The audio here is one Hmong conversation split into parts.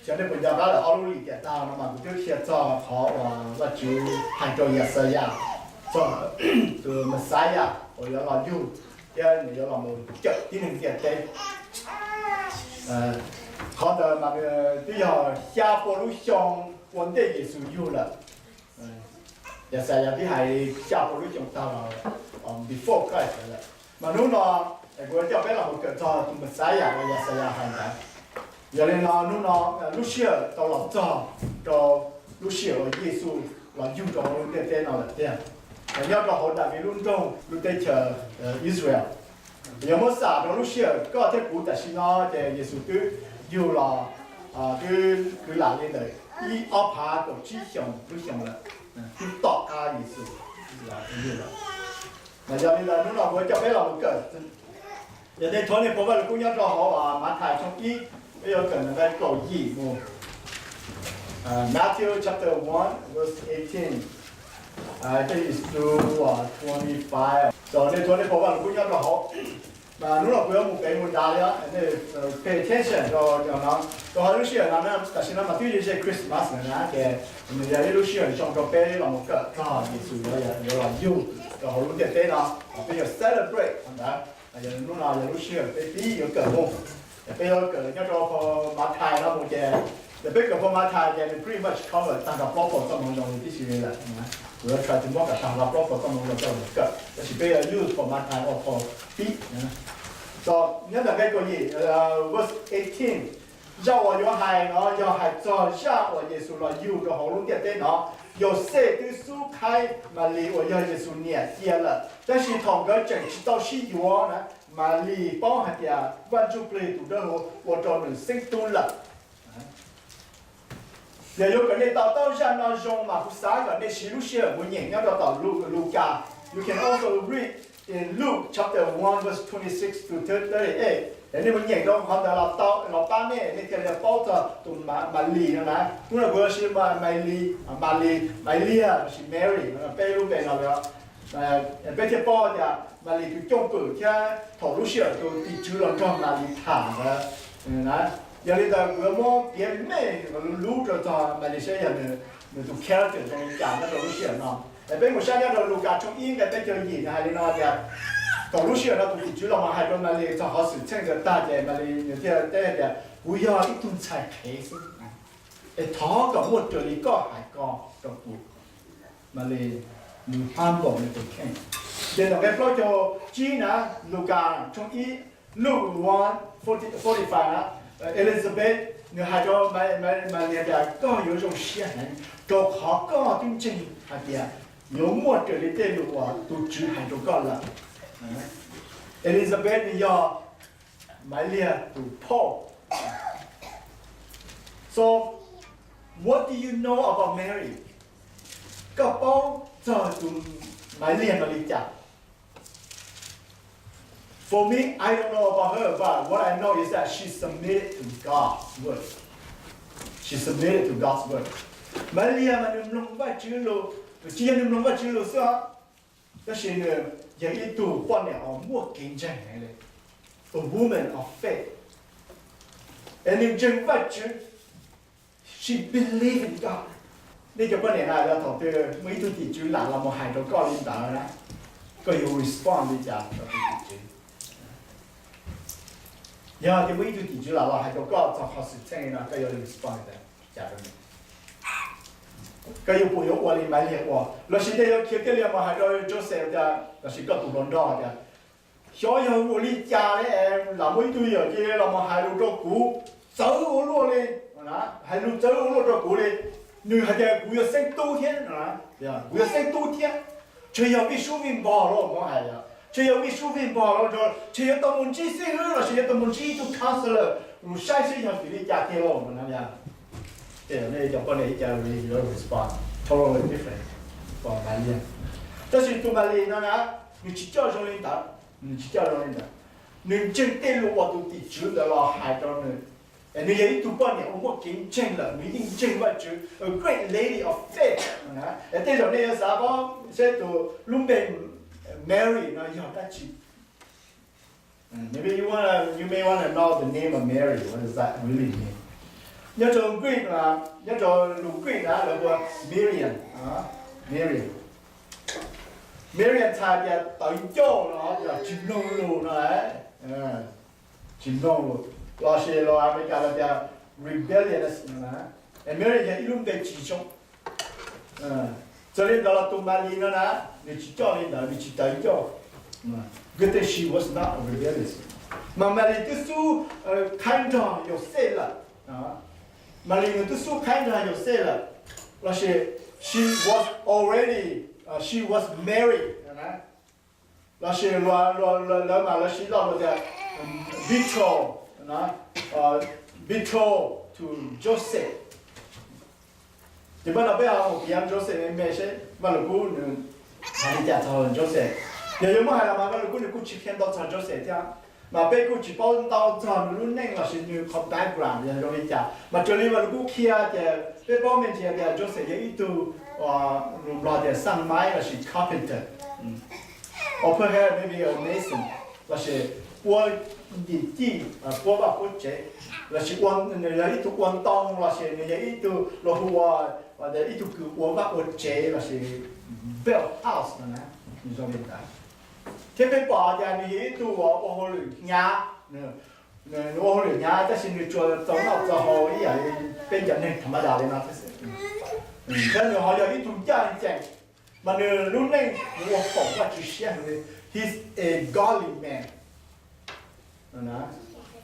Xyov nej puas nco qab lawm, ob lub lim tiam tag no mas kuv twb qhia txog qhov uas Vajtswv hais rau Yaxayas txog tus Mexiyas uas yuav los yug thiab nws yuav los mus cawm tib neeg ntiaj teb. Qhov ntawd mas twb yog xya pua lub xyoo ua ntej Yexus yug lawm. Yaxayas twb hais xya pua lub xyoo tag los, before Christ lawm. Mas hnub no kuv coj peb los mus kawm txog tus Mexiyas uas Yaxayas hais ntawd. Yog li no hnub no lub sij hawm tau los txog rau lub sij hawm uas Yexus los yug rau hauv lub ntiaj teb no lawm tiag. Nyob rau hauv Daviv lub nroog lub teb chaws Israel. Yog muab xam rau lub sij hawm koj thiab kuv tam sim no ces Yexus twb yug los twb kwv lam li ntawm ib ob phav kaum tsib xyoos lub xyoo lawm, twb tom qab Yexus los yug lawm. Mas yog li ntawd hnub no kuv coj peb los mus kawm. Yog nej thov nej pov Vajluskub nyob rau hauv Mathais tshooj ib, peb yuav kawm ntawm nqe kaum yim mus. Matthew chapter one, verse eighteen. I think it's through uh, twenty-five. So nej thov nej pov Vajluskub nyob rau hauv. Mas hnub no kuv yuav mus pem mus nrad li, nej pay attention rau no. Rau hauv lub sij hawm no tam sim no mas twb ze Christmas lawm na, ces nws yog ib lub sij hawm zoo rau peb los mus kawm txog Yexus yuav los yug rau hauv lub ntiaj teb no, peb yuav celebrate ntawd. Yog hnub no yog lub sij hawm peb pib yuav kawm mus. Peb yuav kawm nyob rau phau Mathais no mus ces, yog peb kawm phau Mathais ces nws pretty much cover tag nrho plaub phau Txoj Moo Zoo li tib si li lawm. Kuv yuav try to muab kom tag nrho plaub phau Txoj Moo Zoo coj los kawm, tab sis peb yuav use phau Mathais ua phau pib. So nyob ntawm nqe kaum yim, verse eighteen, zaj uas yuav hais no yog hais txog zaj uas Yexus los yug rau hauv lub ntiaj teb no. Yauxej twb xub qhaib Malis uas yog Yexus niam cia lawm, tab sis thaum nkawd tseem tsis tau sib yuav na, Malis paub hais tias Vaj Ntsuj Plig tus dawb huv ua rau nws xeeb tub lawm. Yog yuav kom nej to taub zaj no zoo mas kuv xav kom nej siv lub sij hawm mus nyeem nyob rau tom Lu, Lukas. You can also read in Luke chapter one, verse twenty-six to thirty-eight. Nej mus nyeem rau qhov ntawd los tau, los pab nej, nej thiaj li paub txog tus Malis no na. Hnub no kuv yuav siv Malis, Malis, Maiv Liag lossis Mary, peb lub npe no. Peb thiaj paub tias Malis tus cwj pwm thiab thaum lub sij hawm tus tim tswv los nrog Malis tham ntawd. Yog li ntawd kuv yuav muab piav me me lub lub rau txog Malis saib yog nws tus character zoo li cas nyob rau lub sij hawm no. Peb mus saib nyob rau Lukas tshooj ib nqe peb caug yim nws hais li no tias, thaum lub sij hawm no tus tim tswv los mus hais rau Malis txog qhov xwm txheej ntawd tag ces Malis nws thiaj teb tias, kuv yog ib tug ntxhais qhev xwb, es thov kom muaj raws li koj hais ko rau kuv. Malis nws humble nws tus kheej. Ces tom nqe plaub caug tsib na, Lukas tshooj ib, Luke one forty, forty-five na, Elizabeth nws hais rau Malis tias koj yuav zoo siab heev rau qhov koj twb ntseeg hais tias yuav muaj raws li tej lus uas tus Tswv hais rau koj lawm. Elizabeth nws yog Maiv Liag tus phauj. So, what do you know about Mary? Koj paub txog tus Maiv Liag no li cas? For me, I don't know about her, but what I know is that she submitted to God's word. She submitted to God's word. Maiv Liag mas nws mloog Vajtswv lus, tsis yog nws mloog Vajtswv lus xwb, tab sis nws yog ib tug poj niam uas muaj kev ntseeg heev li, a woman of faith. Es nws ntseeg Vajtswv. She believed in God. Nej cov poj niam na, yog thaum twg muaj ib tug tim tswv lam los mus hais rau koj li ntawd na, koj yuav respond li cas rau tus tim tswv? Yog tias muaj ib tug tim tswv lam los hais rau koj txog qhov xwm txheej no, koj yuav respond li cas rau nws? Koj yuav puas yuav ua li Maiv Liag ua, lossis nej yuav khiav kiag li mus hais rau Joseph tias, lossis koj tus hluas nraug tias, xyov yog ua li cas li es lam muaj ib tug yawm cia li los mus hais lus rau kuv txawv ua luaj li, hais lus txawv ua luaj rau kuv li. Nws hais tias kuv yuav xeeb tub thiab, kuv yuav xeeb tub thiab. Ntshe yog vij sub vij npog los mus hais, ntshe yog vij sub vij npog los, ntshe yuav tau mus ntsib xib hwb lossis yuav tau mus ntsib ib tug counselor mus saib seb yog vim li cas tiag los no. Ces nej cov poj niam ib co yuav respond totally different from Maiv Liag. Tab sis tus Maiv Liag no na, nws tsis coj zoo li ntawd, nws tsis coj zoo li ntawd. Nws ntseeg tej lus uas tus tim tswv ntawd los hais rau nws. Es nws yog ib tug poj niam uas muaj kev ntseeg lawm, nws yeej ntseeg Vajtswv, a great lady of faith. Es tej zaum nej yuav xav paub seb tus lub npe Mary no yog dab tsi. Maybe you wanna, you may wanna know the name of Mary. What does that really mean? Nyob rau Greek na, nyob rau lus Greek na lawv hu ua Miriam, Miriam. Miriam txhais tias tawv ncauj no, yog tsis mloog lus no, tsis mloog lus, los sis los Amelikas lawv tias rebellious no. Miriam yog ib lub npe tsis zoo. Txawm li ntawd los tus Malis no na, nws tsis coj li ntawd, nws tsis tawv ncauj. Good thing she was not rebellious. Mas Malis twb xub qhaib nrog Yauxej lawm. Malis nws twb xub qhaib nrog Yauxej lawm, los sis she was already, she was married, los sis lawv mas lawv siv lo lus tias betrothed, betrothed to Joseph. Ces pab no peb ho mus piav Joseph me me seb Vaj Lug Kub nws hais li cas txog Joseph. Yog yuav muab hais los mas Vaj Lug Kub nws kuj tsis qhia ntau txog Joseph thiab, mas peb kuj tsis paub ntau txog nws lub neej los sis nws qhov background yog zoo li cas. Mas raws li Vaj Lug Kub qhia ces peb paub me ntsis tias Joseph yog ib tug, lus Nplog tias xaj maib los sis carpenter, or perhaps maybe a mason, los sis ua yim cij, ua vaj ua tsev, los sis nws yog ib tug ua ntoo los sis nws yog ib tug los hu ua ib tug kws ua vaj ua tsev los sis build house no na, nws zoo li ntawd. Thiab peb pom tias nws yog ib tug uas ua hauj lwm hnyav, nws ua hauj lwm hnyav tab sis nws tsuas txaus noj txaus haus ib yam li peb cov neeg tha ma das li no thiab xwb. Thiab nws ho yog ib tug ncaj ncees, mas nws lub neej nws ua haum Vajtswv siab heev li. He's a godly man.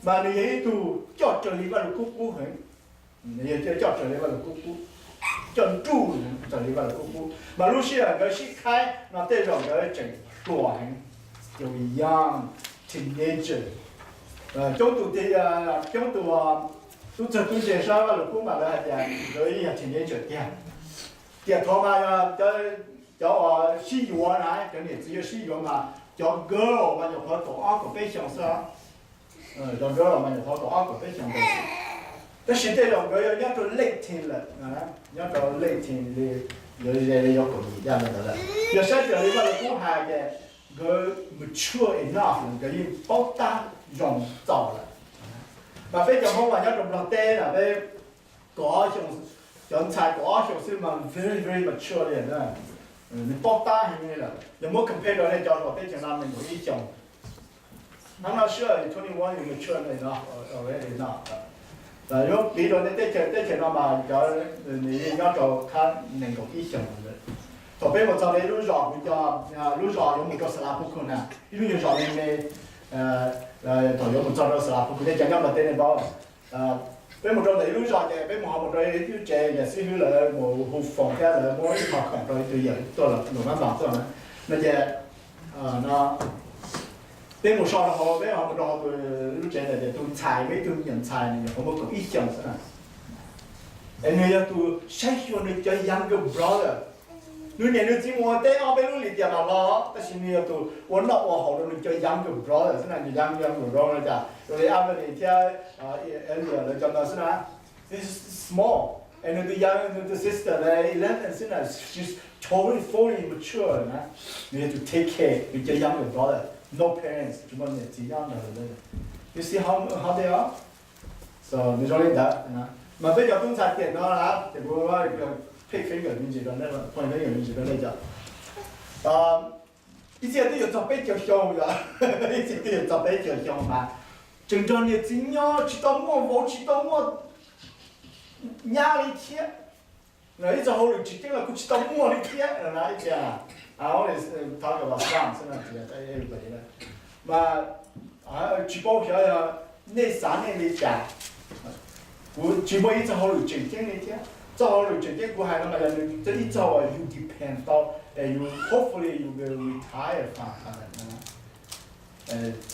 Mas nws yog ib tug coj raws li Vaj Lug Kub pub heev. Nws yog coj raws li Vaj Lug Kub pub, coj nruj raws li Vaj Lug Kub pub. Mas lub sij hawm nkawd sib qhaib no tej zaum nkawd tseem hluas heev, still young, teenager. Coob tus, coob tus tub txawg tub ntse saib Vaj Lug Kub mas lawv hais tias nkawd yog teenager tiag. Tiam thaud mas cov uas sib yuav na, cov niam txiv yuav sib yuav mas cov girl mas nyuam qhuav kaum ob kaum peb xyoos xwb. Cov girl mas nyuam qhuav kaum ob kaum peb xyoos ntawd xwb. Tab sis tej zaum nkawd yuav nyob rau late teen lawm, nyob rau late teen li yuav ze li yuav kaum yim yam li ntawd lawm. Yog saib raws li Vaj Lug Kub hais ces nkawd mature enough, nkawd yeej paub tab zoo txaus lawm. Mas peb cov Hmoob mas nyob rau Nplog teb na peb kaum ob xyoos, cov ntxhais kaum ob xyoos xwb mas very very mature li na. Nws paub tab heev li lawm, yog muab compare rau nej cov hluas teb chaws no nees nkaum ib xyoos. Hnub no sure twenty one you mature enough already no. Yuav piv rau nej teb chaws, teb chaws no mas cov nws yeej nyob rau qhab nees nkaum ib xyoos. Thaum peb mus txog rau ib lub zos, kuv cov lub zos yuav mus rau Xalas Phu Khu na, ib lub nyuag zos me me, thaum yuav mus txog rau Xalas Phu Khu nej cov nyob Nplog teb nej paub. Peb mus rau ntawm ib lub zos ces peb mus ho mus rau ib lub tsev ces xib hwb lawv mus hu foos thiab lawv muab ib qho khoom rau ib tug yawm tuaj los num mab npam tuaj na. No ces peb mus so rau hauv, peb ho mus rau hauv tus lub tsev ntawd ces tus ntxhais, ib tug me nyuam ntxhais nws nyuam qhuav muaj kaum ib xyoos xwb na. Es nws yog tus saib xyuas nws cov younger brother. Nws niam nws txiv mus ua teb ob peb lub lim tiam los los, tab sis nws yog tus ua noj ua haus rau nws cov younger brother xwb na, nws younger brother no cas rau li Anthony thiab Elliot lawv cov ntawd xwb na. Small, es nws tus young, nws tus sister eleven xwb na, she's totally fully mature na. Nws yog tus take care nws cov younger brother, no parents, tsis muaj niam txiv nyob ntawd. You see how, how they are? So nws zoo li ntawd. Mas peb cov tub ntxhais tiam no na, ces kuv pheej finger me ntsis rau nej, point finger me ntsis rau nej cov. Ib txhia twb yuav txog peb caug xyoo yom, ib txhia twb yuav txog peb caug xyoo mas tseem nrog niam txiv nyob, tsis tau muaj vauv, tsis tau muaj nyab li thiab. Ib txoj hauj lwm tseem ceeb los kuj tsis tau muaj li thiab. Ib txhia, I always talk about some, sometimes everybody, mas tsis paub xyov yog nej xav nej li cas. Kuv tsis muaj ib txoj hauj lwm tseem ceeb li thiab. Txoj hauj lwm tseem ceeb kuv hais no mas yog nws ib txoj uas you depend tau, es you hopefully you will retire from.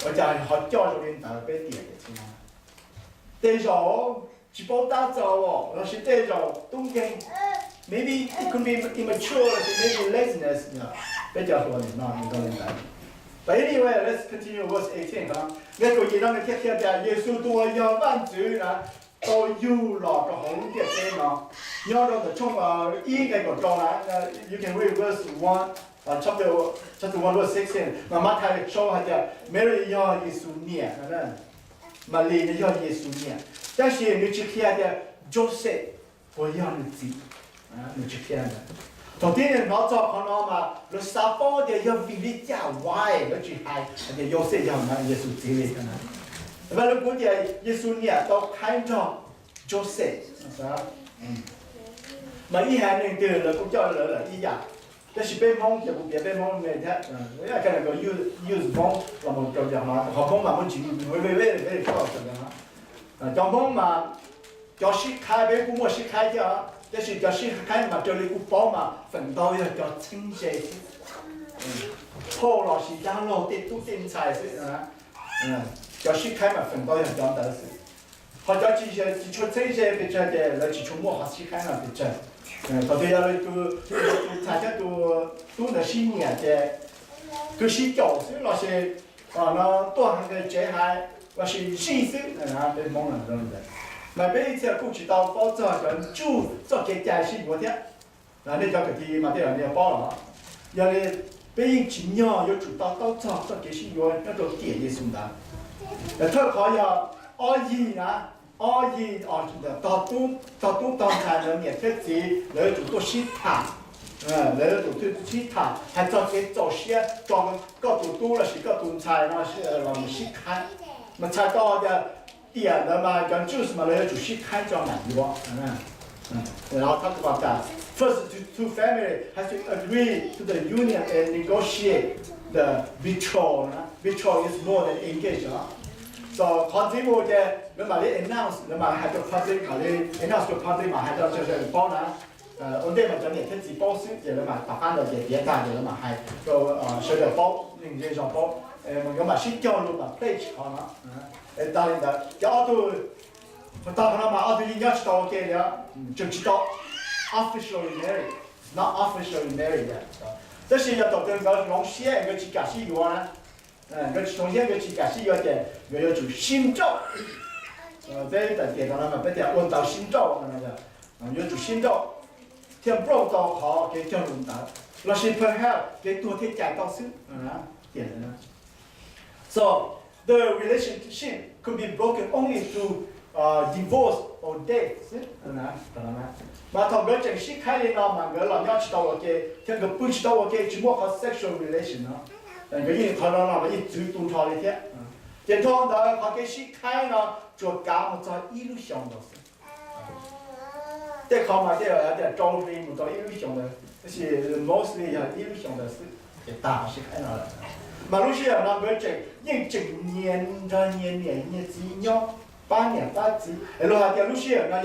Ua cas ho coj zoo li ntawd peb tiam tiam txiv no. Tej zaum tsis paub tab txawv los sis tej zaum tub nkeeg, maybe it could be immature los sis maybe laziness, peb cov hluas nim no nws zoo li ntawd. But anyway, let's continue verse eighteen. Nqe kaum yim no nws thiaj qhia tias Yexus tus uas yog Vaj Ntxwv na tau yug los rau hauv lub ntiaj teb no. Nyob rau ntawm tshooj ib nqe kaum rau na, you can read verse one, chapter, chapter one verse sixteen. Mas Mathais show hais tias Mary yog Yexus niam, Malis nws yog Yexus niam, tab sis nws tsis qhia tias Joseph puas yog nws txiv, nws tsis qhia ntawd. Thaum twg nws hnov txog qhov no mas lawv xav paub tias yog vim li cas, why lawv tsis hais tias Yauxej yog Yexus txiv li. Vaj lug kub tias Yexus niam tau qhaib nrog Joseph, mas ib haiv neeg twg lawv kuj coj lawv lawm ib yam. Tab sis peb Hmoob ces kuv piav peb Hmoob me thiab, use Hmoob los mus rau yog no, qhov Hmoob mas muaj tsis, cov Hmoob mas cov sib qhaib, peb kuj muaj sib qhaib thiab, tab sis cov sib qhaib mas raws li kuv paub mas feem ntau yog cov txheeb ze xwb, phauj los sis dab laug tej tub tej ntxhais xwb. Cov sib qhaib mas feem ntau yog cov ntawd xwb. Ho cov tsis, tsis tshua txheeb ze pes tsawg ces lawv tsis tshua muaj qhov sib qhaib no pes tsawg. Thaum twg yog tus, tus ntxhais thiab tus tub ntawd sib nyiam ces kwv sib caum xwb los sis no tuaj hais tsev hais los sis zij xwb, peb Hmoob no ntawd. Mas peb ib txhia kuj tsis tau paub txog cov ntsuj txoj kev cai sib yuav thiab. Nej cov kwv tij mas tej zaum nej yuav paub los, yog li peb yeej tsim nyog yuav tsum to taub txog txoj kev sib yuav nyob rau tiam Yexus ntawd. Thawj qhov yog ob yig na, ob yig, tog tub tog ntxhais lawv niam thiab txiv lawv yuav tsum tuaj sib tham, lawv yuav tsum tuaj sib tham hais txog kev txaus siab tso koj tus tub los sis koj tus ntxhais no los mus sib qhaib. Mas txhais tau tias tiam ntawd mas cov Jews mas lawv yuav tsum sib qhaib tso mam yuav. First, the two family has to agree to the union and negotiate the betrothal. Betrothal is more than engage. So qhov ntxiv mus ces lawv mam li announce, lawv mam hais rau public, mam li announce rau public, mam hais rau sawv daws paub na. Ua ntej mas cov niam thiab txiv paub xwb ces lawv mam tom qab ntawd ces tiav tag ces lawv mam hais rau sawv daws paub, neeg zej zog paub, yuav mam sib cog lus mam pledge qhov no. Tag li ntawd ces ob tug, tag qhov no mas ob tug yeej nyob tsis tau ua ke li, tseem tsis tau officially married, not officially married yet. Tab sis yog thaum twg nkawd hloov siab nkawd tsis kam sib yuav na, nkawd tsis hloov siab nkawd tsis kam sib yuav ces nkawd yuav tsum sib nrauj. Peb tawm tiam no mas peb tias ua ntawv sib nrauj no, yuav tsum sib nrauj thiaj nplooj tau qhov kev cog lus ntawd, los sis perhaps kev tuag thiaj cais tau xwb. So the relationship could be broken only through divorce or death. Mas thaum nkawd tseem sib qhaib li no mas nkawd los nyob tsis tau ua ke thiab nkawd pw tsis tau ua ke, tsis muaj qhov sexual relation no, nkawd yeej qhov no no nkawd yeej txwv tu nrho li thiab. Ces nrho ntawd qhov kev sib qhaib no tsuas kav mus txog ib lub xyoos ntawd xwb. Tej qhov mas tej tias rau hli mus txog ib lub xyoos ntawd, tab sis mostly yog ib lub xyoos ntawd xwb ces tag qhov sib qhaib no lawm. Mas lub sij hawm no nkawd tseem, yeej tseem nyias nrog nyias niam nyias txiv nyob, pab niam pab txiv. Luag hais tias lub sij hawm no,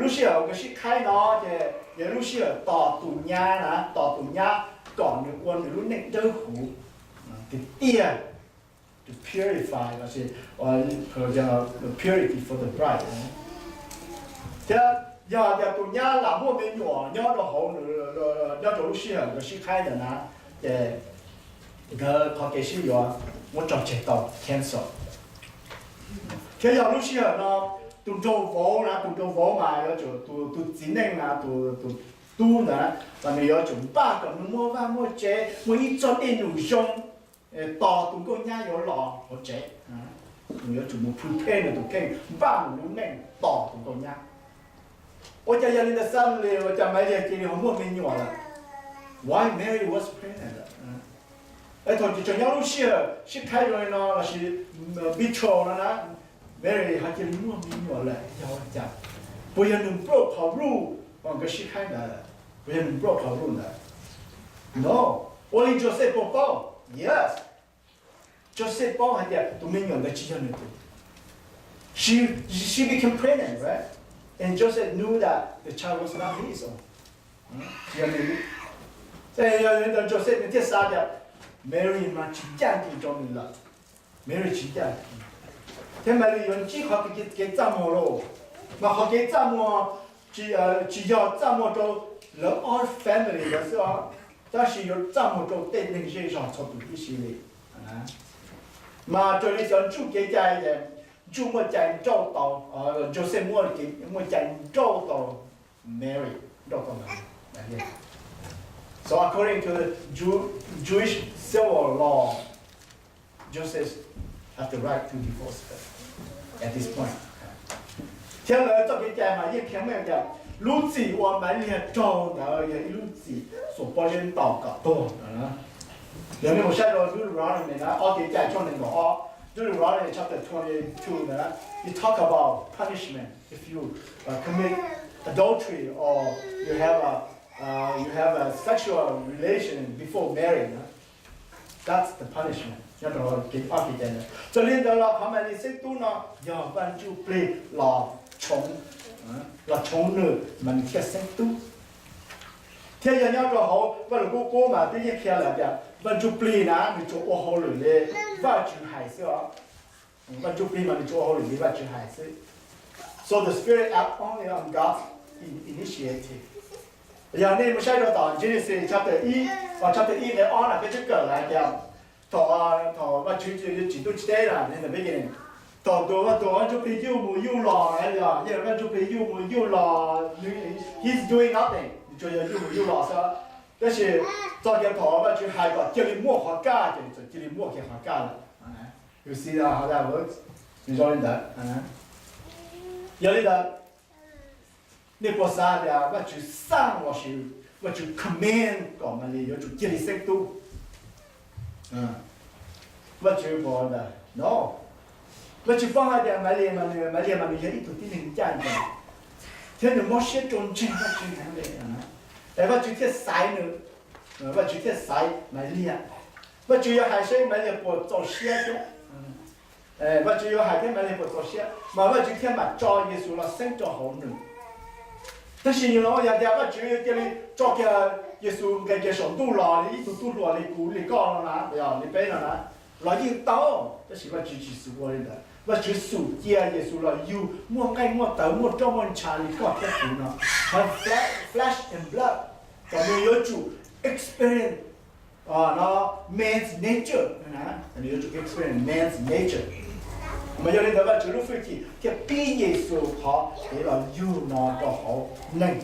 lub sij hawm nkawd sib qhaib no ces yog lub sij hawm tos tus nyab na, tos tus nyab kom nws ua nws lub neej dawb huv tiag tiag, to purify, los sis purity for the bride. Thiab yog tias tus nyab lam muaj me nyuam nyob rau hauv, nyob rau lub sij hawm nkawd sib qhaib ntawd na, ces nkawd qhov kev sib yuav muab tso tseg tau, cancel. Thiab yog lub sij hawm no tus nraug vauv na, tus nraug vauv mas yuav tsum, tus txiv neej na, tus tub ntawd mas nws yuav tsum npaj kom nws muaj vaj muaj tsev, muaj ib txoj dej num zoo tos tus nkauj nyab yuav los hauv tsev. Nws yuav tsum mus prepare nws tus kheej, npaj nws lub neej tos tus nkauj nyab. Ua cas yog li ntawd suddenly ua cas Mary cia li ho muaj me nyuam lawm? Why Mary was pregnant? Es thaum tseem nyob lub sij hawm sib qhaib zoo li no los sis betrothed no na, Mary ho cia li muaj me nyuam lawm yog ua cas? Puas yog nws broke qhov rule uas nkawd sib qhaib ntawd? Puas yog nws broke qhov rule ntawd? No. Ua li Joseph puas paub? Yes. Joseph paub hais tias tus me nyuam ntawd tsis yog nws tus. She, she became pregnant, right? And Joseph knew that the child was not his own. Joseph nws thiaj xav tias Mary mas tsis ncaj ncees rau nws lawm. Mary tsis ncaj ncees, thiab Mary yuav ntsib qhov kev txaj muag lauj. Mas qhov kev txaj muag tsis yog txaj muag rau lawv ob family lawv xwb os, tab sis yuav txaj muag rau tej neeg zej zog txhua tus tib si li. Mas raws li cov Jew kev cai, Jew muaj cai nrauj tau, Joseph muaj cai nrauj tau Mary, nrauj tau Mary. So according to the Jew, Jewish civil law, Joseph have the right to divorce her at this point. Thiab lawv txoj kev cai mas yeej qhia meej tias lub txim uas Maiv Liag raug ntawd yog ib lub txim xuas pob zeb ntaus kom tuag. Yog nej mus saib rau Deuteronomy na, ob Kev Cai tshooj nees nkaum ob, Deuteronomy chapter twenty-two na, it talk about punishment if you uh, commit adultery or you have a uh, you have a sexual relation before marriage na. That's the punishment nyob rau kev ob kev cai ntawd. Txawm li ntawd los qhov Maiv Liag xeeb tub no yog Vaj Ntsuj Plig los tshoov, los tshoov nws mas nws thiaj xeeb tub. Thiab yog nyob rau hauv Vaj Lug Kub Qub mas twb yeej qhia lawm tias Vaj Ntsuj Plig na nws tsuas ua hauj lwm li Vajtswv hais xwb os. Vaj Ntsuj Plig mas nws tsuas ua hauj lwm li Vajtswv hais xwb. So the Spirit act only on God's in- initiative. Yog nej mus saib rau tom Genesis chapter ib, chapter ib nqe ob na peb twb kawm lawm tias thaum, thaum Vajtswv tsim ntuj tsim teb na, thaum tus, tus Vaj Ntsuj Plig yuj mus yuj los na, yog Vaj Ntsuj Plig yuj mus yuj los, he's doing nothing, nws tsuas yog yuj mus yuj los xwb. Tab sis txog kiag thaum Vajtswv hais kom cia li muaj qhov kaj ces nws txawm cia li muaj kiag qhov kaj lawm. Yus xis ho da vs, nws zoo li ntawd. Yog li ntawd, nej puas xav tias Vajtswv xaj lossis Vajtswv command kom Maiv Liag yuav tsum cia li xeeb tub? Vajtswv puas ntawd? No. Vajtswv paub hais tias Maiv Liag mas nws, Maiv Liag mas nws yog ib tug tib neeg ncaj ncees thiab nws mob siab rau ntseeg Vajtswv heev li. Es Vajtswv thiaj xaiv nws, Vajtswv thiaj xaiv Maiv Liag. Vajtswv yuav hais seb Maiv Liag puas txaus siab thiab. Vajtswv yuav hais thiab Maiv Liag puas txaus siab mas Vajtswv thiaj mam tso Yexus los xeeb rau hauv nws. Tab sis yog tias Vajtswv cia li tso kiag Yexus nqes kiag saum ntuj los li ib tug tub hluas li kuv li koj no na, li peb no na, los yeej tau. Tab sis Vajtswv tsis xav ua li ntawd. Vajtswv xum cia Yexus los yug muaj nqaij muaj tawv muaj roj muaj ntsha li koj thiab kuv no, flesh and blood, kom nws yuav tsum experience no man's nature, nws yuav tsum experience man's nature. Mas yog li ntawd Vajtswv lub hwj chim thiaj pib Yexus qhov kev los yug no rau hauv neeg,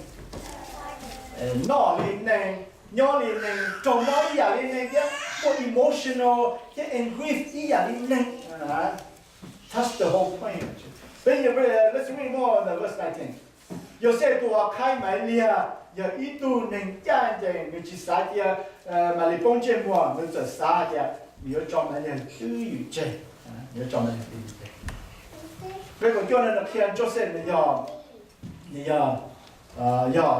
noj li neeg, nyob li neeg, raug mob ib yam li neeg thiab, muaj emotional thiab and grief ib yam li neeg. That's the whole point. Peb, let's read more on the verse nineteen. Yauxej tus uas qhaib Maiv Liag yog ib tug neeg ncaj ncees, nws tsis xav cia Maiv Liag poob ntsej muag, nws txawm xav hais tias nws yuav tso Maiv Liag twj ywm tseg, nws yuav tso Maiv Liag twj ywm tseg. Nqe kaum cuaj no qhia Joseph nws yog, nws yog, yog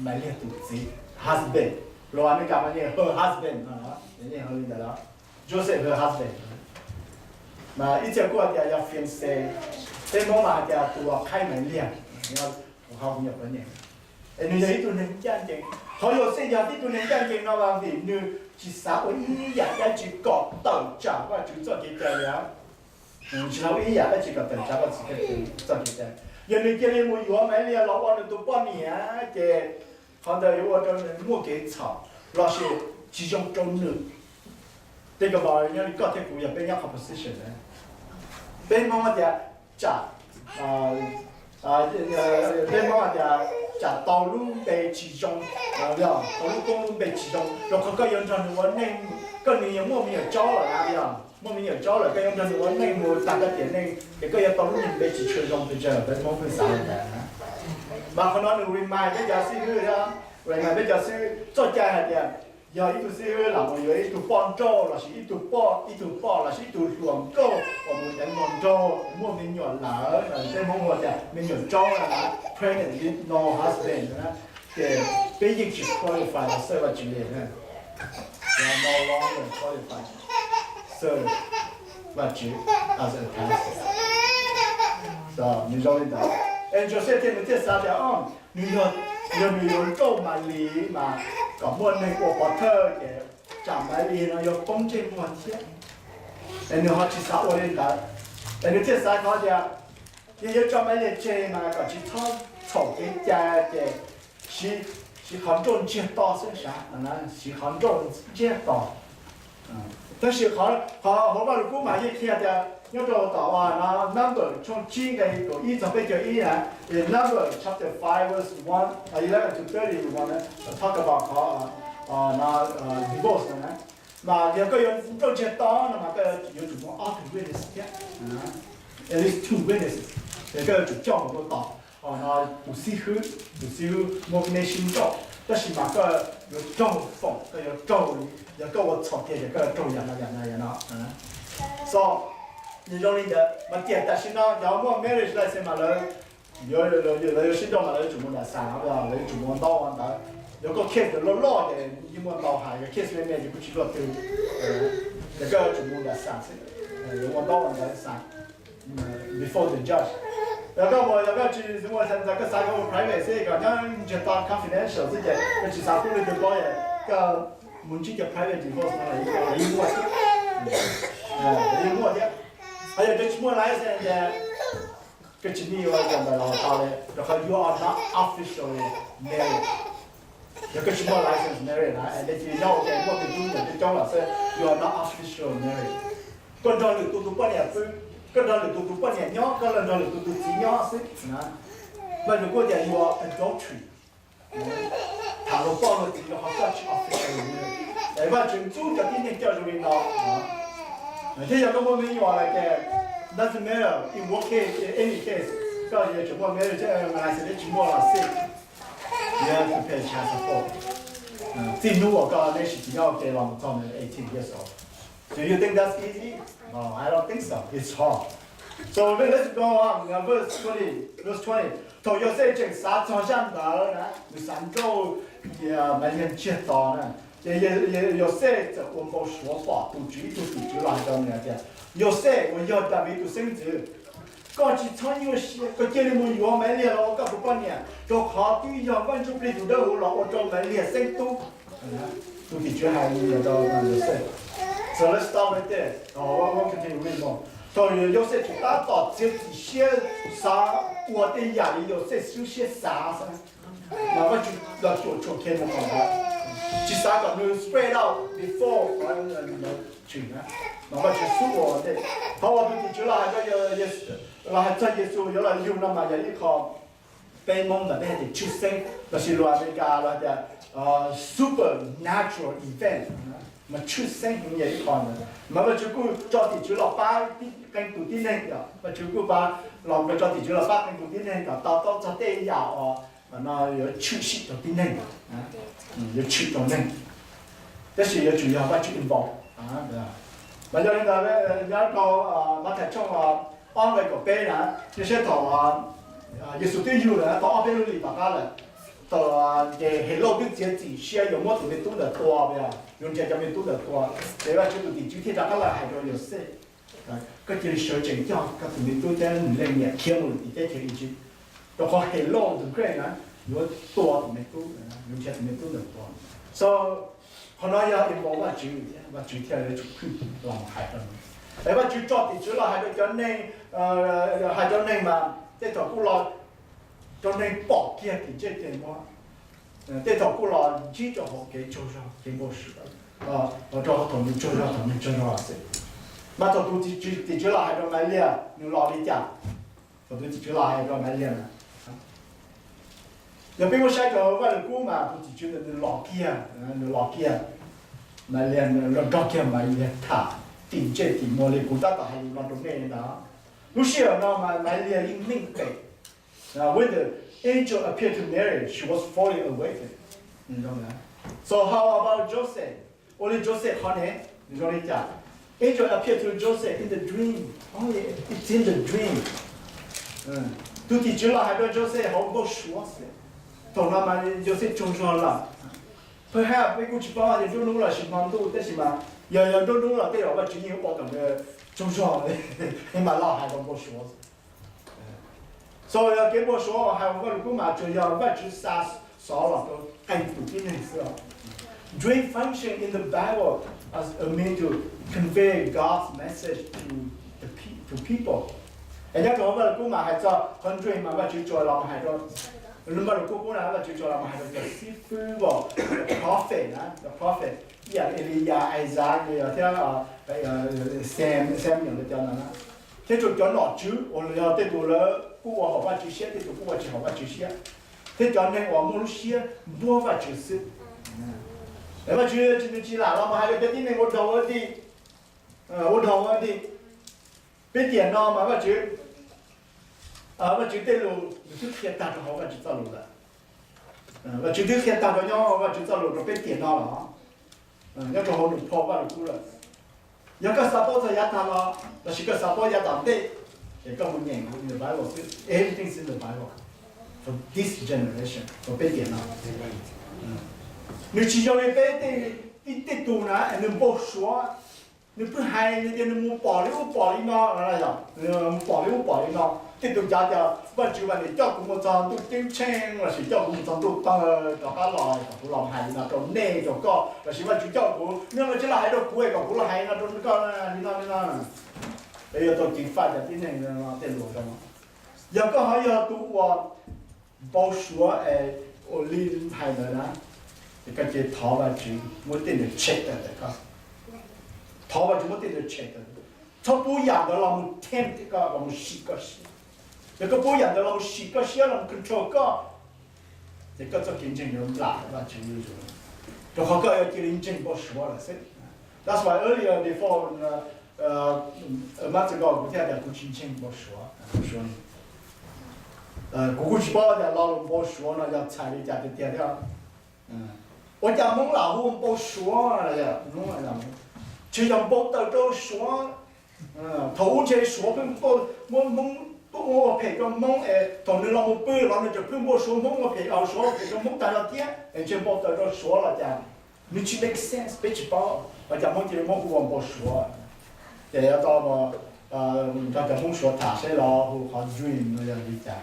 Maiv Liag tus txiv, husband, los Amelikas mas nws her husband, nws li ntawd, Joseph her husband. Mas ib txhia kuj hais tias yog fiancé, peb Hmoob mas hais tias tus uas qhaib Maiv Liag, es nws yog ib tug neeg ncaj ncees. Qhov Yauxej yog tib tug neeg ncaj ncees no mas vim nws tsis xav ua ib yam dab tsi kom tawm tsam Vajtswv txoj kev cai li. Tsis xav ua ib yam dab tsi kom tawm tsam Vajtswv txoj kev cai. Yog nws cia li mus yuav Maiv Liag los ua nws tus poj niam ces qhov ntawd yuav ua rau nws muaj kev txhaum lossis tsis zoo rau nws. Tej ko nyob li koj thiab kuv yog peb nyob qhov position na, peb Hmoob tias tsam, peb Hmoob tias tsam tau lub npe tsis zoo, tau lub koob lub npe tsis zoo, rau qhov koj yuav nrog nws ua neej, koj nws yuav muaj me nyuam tsaub lawm na, yog muaj me nyuam tsaub lawm koj yuav nrog nws ua neej mus tag koj tiam neej ces koj yuav tau lub niag npe tsis tshua zoo pes tsawg, peb Hmoob pheej xav li ntawd. Mas qhov no nws remind peb cov xib hwb thiab, remind peb cov xib hwb txoj cai hais tias yog ib tug xib hwb lam mus yuav ib tug poj nrauj lossis ib tug poj, ib tug poj lossis ib tug hluas nkauj uas mus deev hluas nraug muaj me nyuam lawm, peb Hmoob hu tias me nyuam tsaub na, pregnant with no husband na, ces peb yeej tsis qualify los serve Vajtswv li na. No longer qualify serve Vajtswv as a pastor. Nws zoo li ntawd, es Joseph thiaj, nws thiaj xav tias nws yog, yog nws yuav nrauj Malis mas kom muaj neeg ua pov thawj ces tsam Malis no yuav poob ntsej muag thiab. Es nws ho tsis xav ua li ntawd, es nws thiaj xav thov tias yog yuav tso Malis tseg mas kom tsis txhob txhaum kev cai ces siv qhov nrauj ntsiag to xwb sav, siv qhov nrauj ntsiag to. Tab sis qhov hauv Vaj Lug Kub mas yeej qhia tias nyob rau tom Number tshooj tsib nqe kaum ib txog peb caug ib na, Number chapter five verse one, eleven to thirty, talk about qhov divorce no na. Mas yog koj yuav nrauj ntsiag to no mas koj yuav tsum muaj ob tug witness thiab, at least two witnesses. Ces koj yuav tsum coj mus rau tom, o, no, tus xib hwb, tus xib hwb muaj neb sib nrauj, tab sis mas koj yuav raug foom, koj yuav raug, yog koj ua txhaum kiag ces koj yuav raug yam no yam no yam no. So, nws zoo li ntawd mas tiam tam sim no cov muaj marriage license mas lawv yuav, lawv yuav sib nrauj mas lawv yuav tsum mus nram xam, lawv yuav tsum mus ua ntaub ua ntawv. Yog koj case loj loj ces yeej muaj ntau hais, yog case me me ces kuj tsis luaj twg, ces koj yuav tsum mus nram xam xwb, yuav ua ntaub ua ntawv xam before the judge. Yog koj mus, yog koj tsis muaj license koj xav koj ua private xwb, koj nyob ntsiag to confidential xwb ces koj tsis xav pub leej twg paub, koj mus ntsib cov private divorce no los yeej muaj thiab, yeej muaj thiab. Ho yog koj tsis muaj license ces koj tsis need ua ntawm los tau li, rau qhov you are not officially married. Yog koj tsis muaj license married na, es nej cia li nyob ua ke muaj tus tub ntawm coob coob los xwb, you are not officially married. Koj nrog lwm tus tus poj niam pw, koj nrog lwm tus tus poj niam nyob, koj los nrog lwm tus tus txiv nyob xwb na. Vaj Tswv kuj tias you are adultery. Tham luag poj luag txiv rau qhov koj tsis officially married. Es Vaj Tswv ntxub cov tib neeg coj zoo li no. Thiab yog koj muaj me nyuam lawm ces doesn't matter in what case, in any case, koj yuav tsum muaj marriage, license tsis muaj los xij, you have to pay child support. Txij hnub uas koj neb sim tsis nyob ua ke los mus txog mus eighteen years old. Do you think that's easy? No, I don't think so. It's hard. So let's go on. Verse twenty, verse twenty. Thaum Yauxej tseem xav txog zaj ntawd na, nws xav nrauj Malis ntsiag to na, ces Yauxej txawm ua npau suav pom tus Tswv ib tug tim tswv los hais rau nws hais tias, Yauxej uas yog Daviv tus xeeb ntxwv, koj tsis txhob nyuaj siab, koj cia li mus yuav Malis los ua koj tus poj niam, rau qhov twb yog Vaj Ntsuj Plig tus dawb huv los ua rau Malis xeeb tub. Tus tim tswv hais li ntawd rau Yauxej. So let's stop right there. Thaum Yauxej tseem tab tom txiav txim siab xav ua tej yam li Yauxej lub siab xav xwb, mas Vaj Tswv los cuam tshuam kiag nws qhov ntawd, tsis xav kom nws spread out before tshwm na, mas Vaj Tswv xub ua ua ntej. Qhov uas tus tim tswv los hais, los hais txog Yexus yuav los yug no mas yog ib qho peb Hmoob ntawd peb hais tias tshwj xeeb, los sis lus Amelikas los tias supernatural event, mas tshwj xeeb heev yog ib qho ntawd. Mas Vaj Tswv kuj tso tim tswv los pab qee tus tib neeg, Vaj Tswv kuj pab los, tso tim tswv los pab qee tus tib neeg kom to taub txog tej yam uas no yuav tshwm sim rau tib neeg, yuav tshwm rau neeg, tab sis yuav tsum yog Vaj Tswv involve. Mas yog li ntawd, nyob rau Mathais tshooj ob nqe kaum peb na, nej saib thaum Yexus twb yug lawm tau ob peb lub hlis tom qab lawm, thaum ces Helauj twb txiav txim siab yuav muab tus me tub ntawd tua, yuav nrhiav cov me tub ntawd tua, ces Vaj Tswv tus tim tswv thiaj rov qab los hais rau Yauxej, koj cia li sawv tsees coj koj tus me tub thiab nws leej niam khiav mus lawm tim teb chaws Iziv, rau qhov Helauj the Great na yuav tua tus me tub, yuav nrhiav tus me tub ntawd tua. So qhov no yog involve Vaj Tswv, Vaj Tswv thiaj yuav tsum phwj los hais rau nws. Es Vaj Tswv tso tim tswv los hais rau cov neeg, hais rau neeg mas tej thaum kuj los rau neeg pom kiag tim ntsej tim muag, tej thaum kuj los ntsib rau hauv kev tsaug zog kev npau suav, los rau thaum nws tsaug zog thaum nws tsaug zog xwb. Mas thaum tus tim tswv los hais rau Malis, nws los li cas? Thaum tus tim tswv los hais rau Malis na, yog peb muab saib rau Vaj Lwm Kub mas tus tim tswv ntawd nws los kiag, nws los kiag, Malis los nrog kiag Malis tham tim ntsej tim muag li kuv tab tom hais lus no rau nej ntag. Lub sij hawm no mas Malis yeej meej pem. When the angel appeared to Mary, she was fully awakened. So how about Joseph? Ua li Joseph qhov ne, nws zoo li cas? Angel appeared to Joseph in the dream. Oh, yeah, it's in the dream. Tus tim tswv los hais rau Joseph hauv npau suav xwb. Thaum no mas Joseph tsaug zog lawm. Peb haj peb kuj tsis paub tias nruab hnub los sis hmo ntuj, tab sis mas yog yog nruab hnub los tej zaum Vajtswv yeej ua kom nws tsaug zog li, mas los hais rau npau suav. So yog kev npau suav uas hais Vaj Lwm Kub mas tsuas yog Vajtswv xa xov los rau qee tus tib neeg xwb os. Dream function in the Bible as a mean to convey God's message to the pe- to people. Es nyob rau Vaj Lwm Kub mas hais txog qhov dream mas Vajtswv tsuas los hais rau, Vaj Lwm Kub na Vajtswv tsuas los hais rau cov xib fwb, cov prophet na, cov prophet ib yam Eliyas, Isaiah thiab Samuel cov ntawd na. Thiab tsuas cov nom tswv uas yog tej tus lawv kuj ua haum Vajtswv siab, tej tus kuj ua tsis haum Vajtswv siab, thiab cov neeg uas muaj lub siab npuab Vajtswv xwb. Es Vajtswv tsis, nws tsis lam los mus hais rau cov tib neeg ua dog ua dig, ua dog ua dig. Peb tiam no mas Vajtswv Vajtswv tej lus nws twb qhia tag rau hauv Vajtswv txoj lus lawm. Vajtswv twb qhia tag rau nyob Vajtswv txoj lus rau peb tiam no los, nyob rau hauv nws phau Vajluskub lawm. Yog koj xav paub txog yav tag los lossis koj xav paub yav tom ntej, ces koj mus nyeem in the Bible xwb. Everything is in the Bible for this generation, rau peb tiam no. Nws tsis zoo li peb tej tug na, nws npau suav, nws pheej hais nws tias nws mus pom li ub pom li no, mus pom li ub pom li no. Tej tug cav tias Vajtswv mas nws coj kuv mus txog ntuj ceeb tsheej lossis coj kuv mus txog ntuj tawg rov qab los kom kuv los hais li no rau nej rau koj, lossis Vajtswv coj kuv, nws los tsis los hais rau kuv es kom kuv los hais no rau koj li no li no. Es yuav tau ceev faj cov tib neeg tej lus zoo. Yog koj ho yog tus uas npau suav es ua li hais ntawd na, ces koj cia li thov Vajtswv muab tej ntawd tshem tawm ntawm koj. Thov Vajtswv muab tej ntawd tshem tawm. Txhob pub yam ntawd los mus tempt koj, los mus sim koj siab. Yog koj pub yam ntawd los mus sim koj siab, los mus control koj, ces koj txoj kev ntseeg yuav nplam Vajtswv zuj zus, rau qhov koj yuav cia li ntseeg npau suav lawm xwb. That's why earlier before, a month ago kuv thiaj tias kuv tsis ntseeg npau suav, npau suav. Kuv kuj tsis paub tias lo lus npau suav no yog txhais li cas tiag tiag thiab. Ua cas Hmoob lam hu npau suav? Tsis yog npau taws rau Suav. Thaum ub ntshe Suav pheej muab Hmoob tuaj ua phem rau Hmoob es thaum nws los mus pw los nws tseem pheej npau suav Hmoob ua phem, Suav ua phem rau Hmoob tag nrho thiab es ntshe npau taws rau Suav los cas. Nws tsis make sense, peb tsis paub los cas Hmoob cia li muab hu ua npau suav. Ces yuav tau nrog cov Hmoob Suav tham seb lawv hu qhov dream no yog li cas.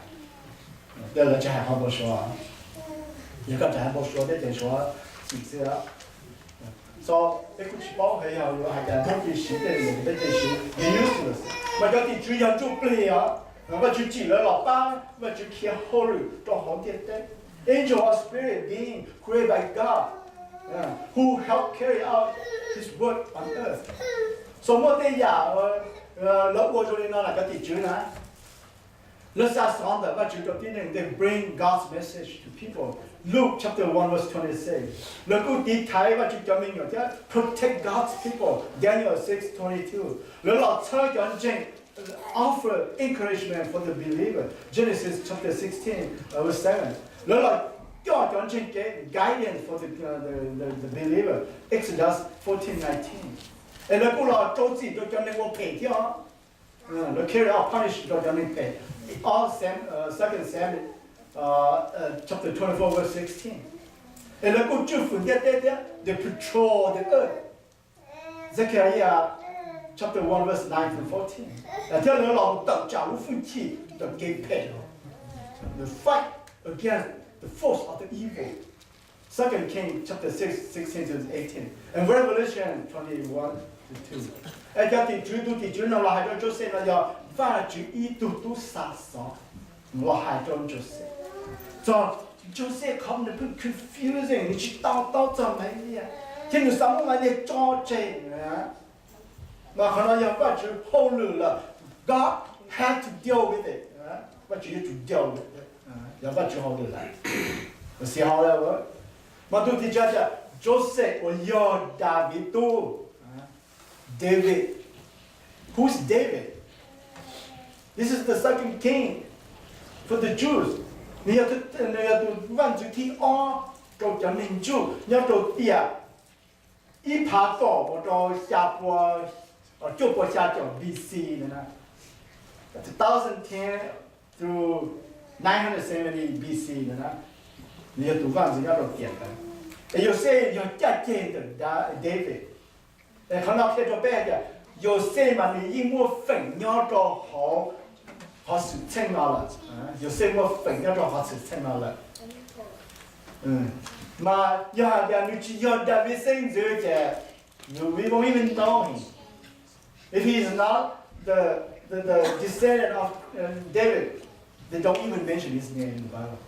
Tej lawv tsis hais qhov npau suav. Yog koj tsis hais npau suav thiab ces Suav xwm xwb. So peb kuj tsis paub hais yog yuav hais cas, Hmoob cia siv tej lus peb cia siv, nws useless. Mas cov tim tswv yog ntsuj plig os, Vajtswv tsim lawv los pab Vajtswv khiav hauj lwm rau hauv ntiaj teb. Angel or spirit being created by God, who help carry out His work on earth. So muaj tej yam lawv ua zoo li no lawm cov tim tswv na. Lawv xa xov ntawm Vajtswv rau tib neeg, they bring God's message to people. Luke chapter one verse twenty-six. Lawv kuj tiv thaiv Vajtswv cov me nyuam thiab protect God's people, Daniel six twenty-two. Lawv los txhawb cov ntseeg, offer encouragement for the believer, Genesis chapter sixteen verse seven. Lawv los coj cov ntseeg kev, guidance for the, the, the, the believer, Exodus fourteen nineteen. Es lawv kuj los rau txim rau cov neeg ua phem thiab os. Lawv carry out punishment rau cov neeg phem. All Sam, uh, Second Samuel, uh, uh, chapter twenty-four verse sixteen. Es lawv kuj tswj fwm ntiaj teb thiab, they patrol the earth. Zechariah chapter one verse nine to fourteen. Thiab lawv los tawm tsam lub hwj chim ntawm kev phem, the fight against the force of the evil. Second King chapter six, sixteen to eighteen, and Revelation twenty-one to two. Es cov tim tswv, tus tim tswv no los hais rau Joseph no yog Vajtswv ib tug tub xa xov los hais rau Joseph. Txog Joseph qhov nws pheej confusing, nws tsis to taub txog Maiv Liag thiab nws xav muab Maiv Liag tso tseg. Mas qhov no yog Vajtswv hauj lwm lawm. God had to deal with it. Vajtswv yuav tsum deal with it. Yog Vajtswv hauj lwm lawm. Xi hau lawm. Mas tus tim tswv tias Joseph uas yog Daviv tub. David. Who's David? This is the second king for the Jews. Nws yog, nws yog tus vaj ntxwv thib ob rau cov neeg Jew nyob rau tiam ib phav kaum mus rau xya pua, cuaj pua xya caum B C na, two thousand ten through nine hundred seventy B C na, nws yog tus vaj ntxwv nyob rau tiam ntawd. Es Yauxej yog caj ceg ntawm Da-, David. Es qhov no qhia rau peb hais tias Yauxej mas nws yeej muaj feem nyob rau hauv qhov xwm txheej no lawm. Yauxej muaj feem nyob rau qhov xwm txheej no lawm. Mas yog hais tias nws tsis yog Daviv xeeb ntxwv ces we won't even know him. If he is not the, the, the descendant of, uh, David, they don't even mention his name in the Bible.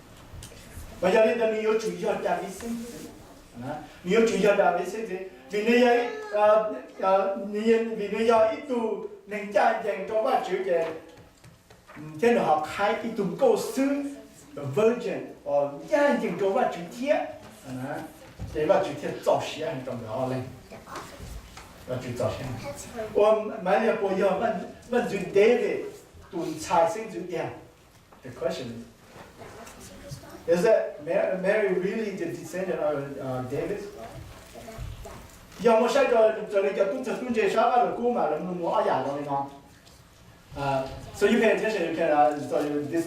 Mas yog li ntawd nws yuav tsum yog Daviv xeeb ntxwv. Nws yuav tsum yog Daviv xeeb ntxwv vim nws yog, vim nws yog ib tug neeg ncaj ncees rau Vajtswv ces thiab nws ho qhaib ib tug nkauj xwb, virgin, ncaj ncees rau Vajtswv thiab. Ces Vajtswv thiaj txaus siab heev rau nkawd ob leeg. Vajtswv txaus siab. Ua Maiv Liag puas yog vaj ntxwv David tus ntxhais xeeb ntxwv tiag? The question is, is that Mary, Mary really the descendant of uh, David? Yog muaj saib rau raws li cov tub txawg tub ntse sab Vaj Lus Kub mas lawv mus muaj ob yam zoo li no. So you pay attention, you can uh, so you, this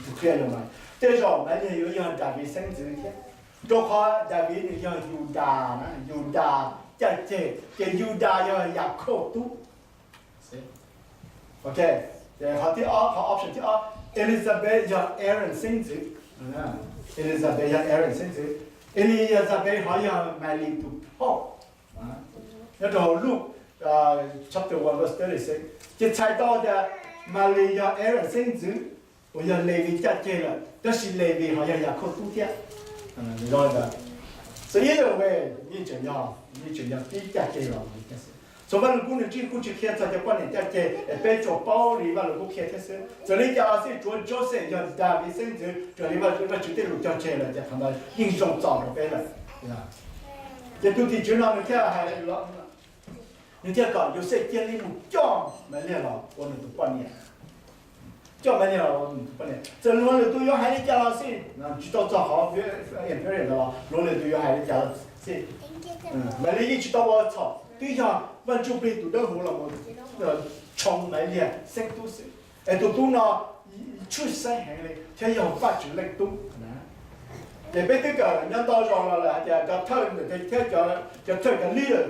to clear your mind. Tej zaum Malis yuav yog Daviv xeeb ntxwv thiab, rau qhov Daviv nws yog Yudas na, Yudas caj ceg, ces Yudas yog Yakhauj tub. Ok, qhov thib ob, qhov option thib ob, Elizabeth yog Aaron xeeb ntxwv. Elizabeth yog Aaron xeeb ntxwv. Elizabeth ho yog Malis tus phauj. Nyob rau hauv Luke chapter one verse thirty six, ces txhais tau tias Malis yog Aaron xeeb ntxwv uas yog Levis caj ceg lawm, tab sis Levis ho yog Yakhauj tub thiab. So either way yeej tseem yog, yeej tseem yog tib caj ceg los. So Vaj Lus Kub nws tsis, kuj tsis qhia txog cov poj niam caj ceg es peb tsuas paub li Vaj Lus Kub qhia thiab xwb. Txawm li cas los xij tsuav Joseph yog Daviv xeeb ntxwv raws li Vajtswv tej lus cog tseg lawm ces qhov ntawd yeej zoo txaus rau peb lawm. Ces tus tim tswv no nws thiaj hais, nws thiaj kom Yauxej cia li mus coj Malis los ua nws tus poj niam. Coj Malis los ua nws tus poj niam, txawm luag lwm tus yuav hais li cas los xij, tsis tau txog qhov imperative ntawd los luag lwm tus yuav hais li cas los xij, Malis yeej tsis tau ua txhaum, twb yog Vaj Ntsujplig tus Dawb Huv los mus tshoo Malis xeeb tub xwb. Es tus tub no tshwj xeeb heev li thiab yog Vajtswv leej tub. Ces peb twb kawm nyob ntau zaus los lawm hais tias cov thawj thiab cov thawj, cov leader,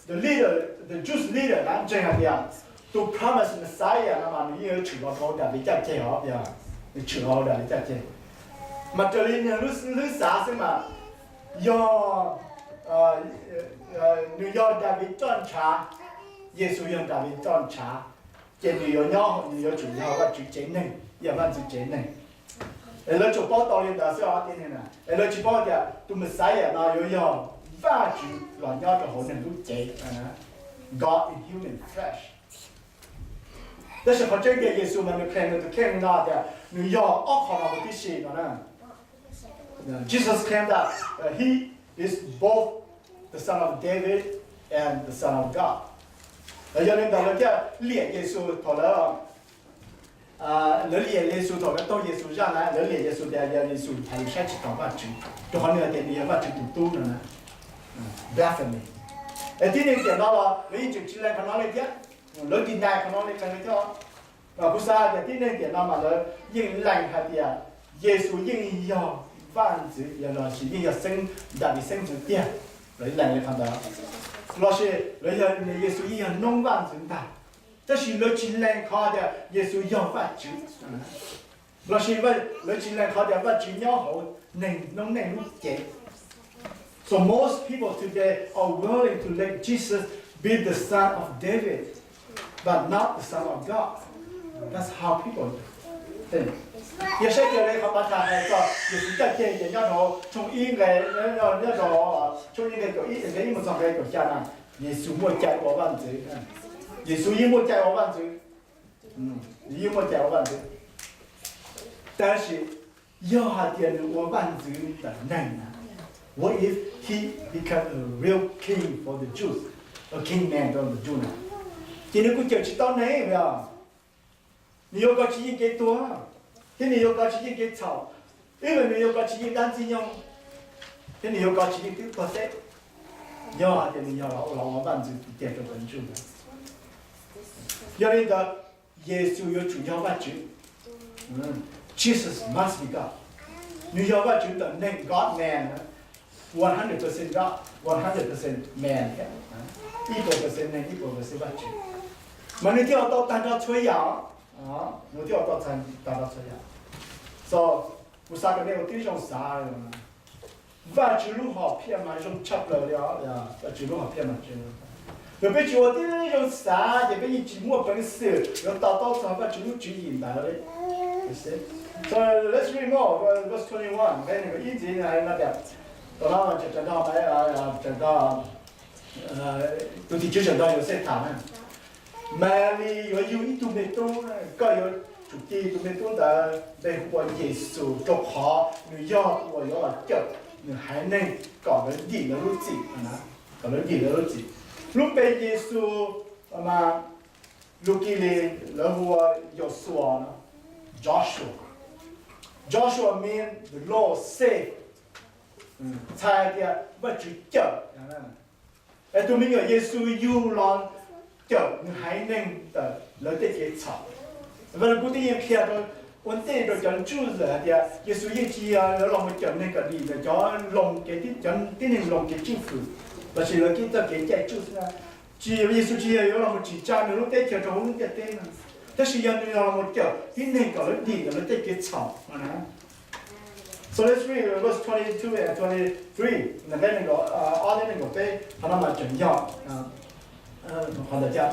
the leader, the Jews leader na ntseeg hais tias tus promised Messiah no mas nws yeej yuav tshwm los rau Daviv caj ceg os, nws tshwm los rau Daviv caj ceg. Mas raws li nws lub xav xwb mas yog nws yog Daviv roj ntshav, Yexus yog Daviv roj ntshav, ces nws yuav nyob, nws yuav tsum yog Vajtswv tsev neeg, yog Vaj Ntxwv tsev neeg. Es lawv tsuas paub tau li ntawd xwb os tib neeg na, es lawv tsis paub tias tus Messiah no yuav yog Vajtswv los nyob rau hauv neeg lub cev, God in human flesh. Tab sis qhov tseeb tiag Yexus mas nws claim nws tus claim no tias nws yog ob qho no huv tib si no na. Jesus claimed that uh, he is both the son of David and the son of God. Yog li ntawd lawv thiaj liam Yexus thaum lawv, lawv liam Yexus thaum lawv taug Yexus zaj na, lawv liam Yexus tias yog Yexus hais lus saib tsis taus Vajtswv, rau qhov nws hais tias nws yog Vajtswv tus tub no na. Blasphemy. Es tib neeg tiam no los lawv yeej tseem tsis lees qhov no li thiab, lawv deny qhov no li qhov no thiab. Kuv xav hais tias tib neeg tiam no mas lawv yeej lees hais tias Yexus yeej yog Vaj Ntxwv, yog los sis yeej yog xeeb, Daviv xeeb ntxwv tiag, lawv lees li qhov ntawd. Los sis lawv yog Yexus yeej yog noob Vaj Ntxwv ntag, tab sis lawv tsis lees qhov tias Yexus yog Vajtswv. Los sis lawv tsis lees qhov tias Vajtswv nyob hauv neeg noob neej lub cev. So most people today are willing to let Jesus be the son of David, but not the son of God. That's how people think. Yog saib raws li qhov Mathais hais txog Yexus caj ceg ces nyob rau tshooj ib nqe, nyob rau tshooj ib nqe kaum ib, nqe ib mus txog nqe kaum xya na, Yexus muaj cai ua Vaj Ntxwv. Yexus yeej muaj cai ua Vaj Ntxwv. Yeej muaj cai ua Vaj Ntxwv. Tab sis yog hais tias nws ua Vaj Ntxwv ntawm neeg na, what if he become a real king for the Jews, a king man for the Jews na? Ces nws kuj cawm tsis tau neeg os. Nws yuav kov tsis yeej kev tuag, thiab nws yuav kov tsis yeej kev txhaum, ib los nws yuav kov tsis yeej dab ntxwg nyoog, thiab nws yuav kov tsis yeej twb tuag teb. Yog hais tias nws yog los ua Vaj Ntxwv tiag tiag rau cov Jews na. Yog li ntawd, Yexus yuav tsum yog Vajtswv. Jesus must be God. Nws yog Vajtswv ntawm neeg, God man, one hundred percent God, one hundred percent man thiab, ib puas percent neeg, ib puas percent Vajtswv. Mas nws thiaj ua tau tag nrho txhua yam, nws thiaj ua tau tag nrho txhua yam. So kuv xav kom nej ua tib zoo xav, Vajtswv lub hom phiaj mas zoo tshaj plaws li os, Vajtswv lub hom phiaj mas zoo. Yog peb tsis ua tib zoo xav ces peb yeej tsis muaj peev xwm yuav to taub txog Vajtswv lub tswv yim ntawd li. So let's read more, verse twenty one, nqe nees nkaum ib ntxiv no tias, tom no tseem nrog, tseem nrog, tus tim tswv tseem nrog Yauxej tham na. Malis yuav yug ib tug me tub, koj yuav tsum tis tus me tub ntawd npe hu ua Yexus, rau qhov nws yog tus uas yuav los cawm nws haiv neeg kom lawv dim lawv lub txim, kom lawv dim lawv lub txim. Lub npe Yexus mas lus Kilis lawv hu ua Yauxuas no, Joshua. Joshua means the Lord save, txhais hais tias Vajtswv cawm. Es tus me nyuam Yexus yug los cawm nws haiv neeg ntawm lawv tej kev txhaum. Vaj Lug Kub twb yeej qhia rau ua ntej rau cov Jews lawm hais tias Yexus yeej tsis yog yuav los mus cawm neeg kom dim ntawm cov Loos kev, cov tib neeg Loos kev tswj hwm lossis lawv kev txoj kev cai tswj xwb na. Tsis, Yexus tsis yog yuav los mus tsim tsa nws lub teb chaws rau hauv lub ntiaj teb no, tab sis yog nws los mus cawm tib neeg kom lawv dim ntawm lawv tej kev txhaum no na. So let's read verse twenty-two and twenty-three, nqe nees nkaum ob thiab nees nkaum peb, qhov no mas tseem yog qhov ntawd thiab.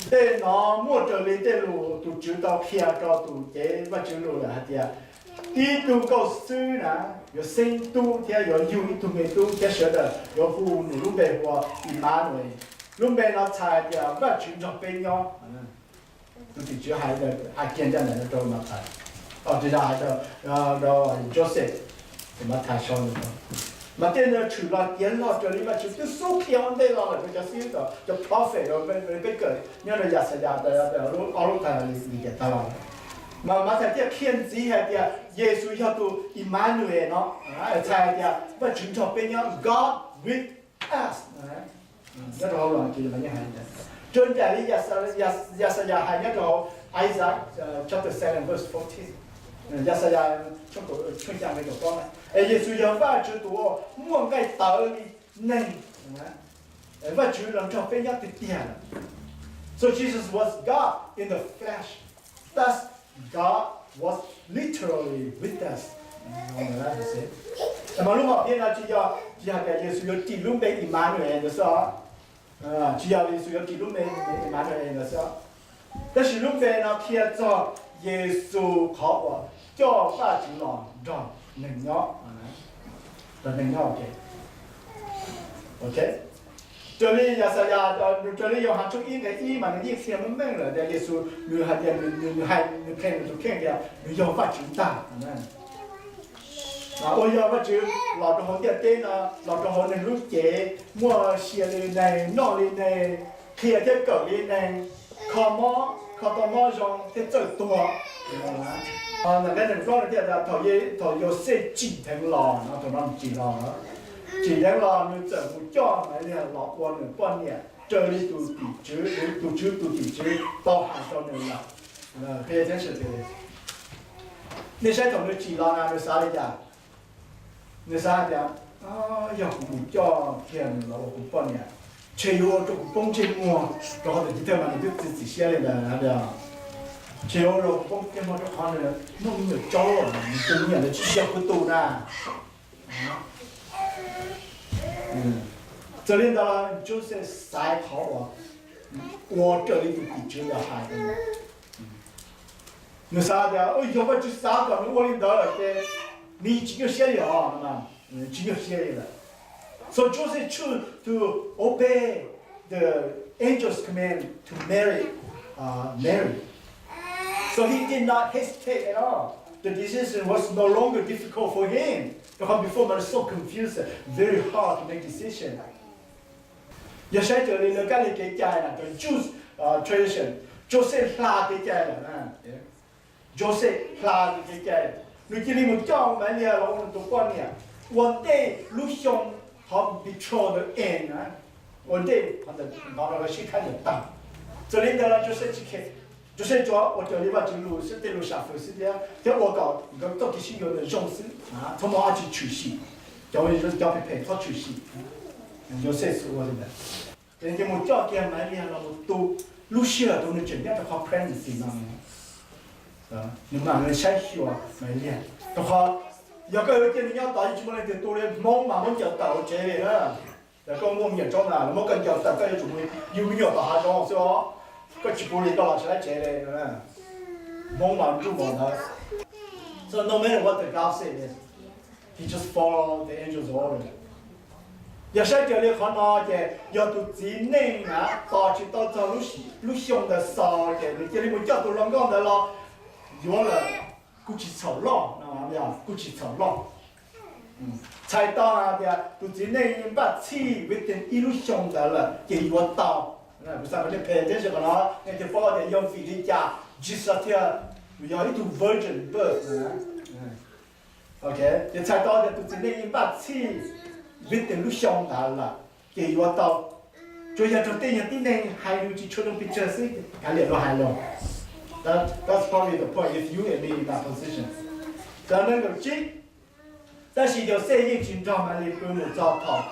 Tej no muaj raws li tej lus tus Tswv tau qhia rau tus cev Vajtswv lus lawm hais tias, tib tug nkauj xwb na yuav xeeb tub thiab yuav yug ib tug me tub thiab sawv daws yuav hu nws lub npe hu ua Imanues. Lub npe no txhais hais tias Vajtswv nrog peb nyob. Tus tim tswv hais, hais kiag ncaj ntawm no rau Mathais, tis hais rau Joseph, Mathais sau ntawm no. Mas tej no tshwm los tiav log raws li Vajtswv twb xub qhia ua ntej los lawm rau cov xib hwb, cov prophet, peb kawm nyob rau Yaxayas, ob lub thais li tiam tag los. Mas Mathais thiaj qhia ntxiv hais tias Yexus yog tus Imanues no, txhais hais tias Vajtswv nrog peb nyob, God with us. Nyob rau hauv los ces yeej hais, raws nraim li Yaxayas hais nyob rau hauv Isaiah chapter seven verse fourteen. Yaxayas tshooj xya nqe kaum plaub na, es Yexus yog Vajtswv tus uas muaj nqaij tawv li neeg. Vajtswv los nrog peb nyob tiag tiag. So Jesus was God in the flesh. Thus, God was literally with us. Mas lub hom phiaj no tsis yog, tsis hais tias Yexus yuav ris lub npe Imanues ntawd xwb os. Tsis yog Yexus yuav ris lub npe Imanues ntawd xwb os. Tab sis lub npe no qhia txog Yexus qhov uas coj Vajtswv los nrog neeg nyob, nrog neeg nyob. Ok, raws li Yaxayas, raws li Yauhas tshooj ib nqe ib mas nws yeej qhia meej meej lawm tias Yexus nws hais tias nws, nws hais, nws claim nws tus kheej tias nws yog Vajtswv ntag. Ua yog Vajtswv los rau hauv ntiaj teb no, los rau hauv neeg lub cev, muaj sia li neeg, noj li neeg, qhia thiab kawm li neeg, kho mob, kho tau mob zoo thiab txawj tuag. Ntawm nqe nees plaub no thiaj tias thaum Yauxej tsim dheev los no, thaum no tsim los, tsim dheev los nws txawm mus coj Maivliag los ua nws poj niam raws li tus tim tswv, tus Tswv tus tim tswv tau hais rau nws lawm. Nej saib thaum nws tsim los na nws xav li cas? Nws xav hais tias, yog kuv mus coj kiag nws los ua kuv poj niam, ntshe yuav ua rau kuv poob ntsej muag, rau qhov tias tus thawj mas nws twb txiav txim siab li ntawd hais tias, ntshe yuav ua rau kuv poob ntsej muag rau qhov nws muaj me nyuam tsaub, nws tus me nyuam ntawd tsis yog kuv tus na. Txawm li ntawd los Joseph xaiv qhov uas ua raws li tus tim tswv ntawd hais. Nws xav tias yog Vajtswv xav kom nws ua li ntawd lawm ces nws tsis nyuaj siab li os, tsis nyuaj siab li lawm. So Joseph choose to obey the angel's command to marry uh, Mary. So he did not hesitate at all. The decision was no longer difficult for him. Because before, man, it's so confusing, very hard to make decision. Yog saib raws li lawv kab lig kev cai na, the Jews uh, tradition, Joseph hla kev cai lawm na. Joseph hla kev cai, nws cia li mus coj Maivliag los ua nws tus poj niam ua ntej lub xyoo qhov betrothal ntawd end na, ua ntej qhov ntawd sib khaib ntawd tag. Txawm li ntawd los Joseph tsis khe, Joseph tsuas ua raws li Vajtswv lus xwb, tej lus sam fwv xwb thiab, thiab ua kom nkawd txoj kev sib yuav ntawd zoo xwb, txhob muaj dab tsi tshwm sim, cov, cov phem phem txhob tshwm sim. Joseph xav ua li ntawd. Ces mus coj kiag Maivliag los mus tu, lub sij hawm tus nws tseem nyob rau qhov pregnancy no, nws mam li saib xyuas Maivliag. Rau qhov yog koj yuav cia nws nyob tod yeej tsis muaj leej twg tu li, Hmoob mas muab ncaws tawm hauv tsev li na. Yog koj muaj me nyuam tsaub na, lawv muab koj ncaws tawm koj yuav tsum mus yug me nyuam tom hav zoov xwb os. Koj tsis pub li koj los tsis laib tsev li. Hmoob mas nruj npaum ntawd. So no matter what the God said, he just follow the angel's order. Yog saib raws li qhov no ces yog tus txiv neej na tos tsis tau txog lub xyoo ntawd xaus ces nws cia li mus coj tus hluas nkauj ntawd los yuav lawm, kuj tsis txhaum loj, kuj tsis txhaum loj. Txhais tau hais tias tus txiv neej npaj txhij within ib lub xyoo ntawd lawm ces yuav tau. Kuv xav kom nej phem thiab, qhov no nej thiaj paub tias yog vim li cas Jisas thiaj yog ib tug virgin birth na. Ces txhais tau tias tus txiv neej yeej npaj txhij vim tias lub xyoo ntawd lawm, ces yuav tau, tsuas yog raug tej yog tib neeg hais lus tsis tshua zoo pes tsawg xwb, kav liam luag hais los. That's probably the point if you and me in that position. Xws nees nkaum tsib, tab sis Yauxej yeej tsis nrog Malis pw mus txog thaum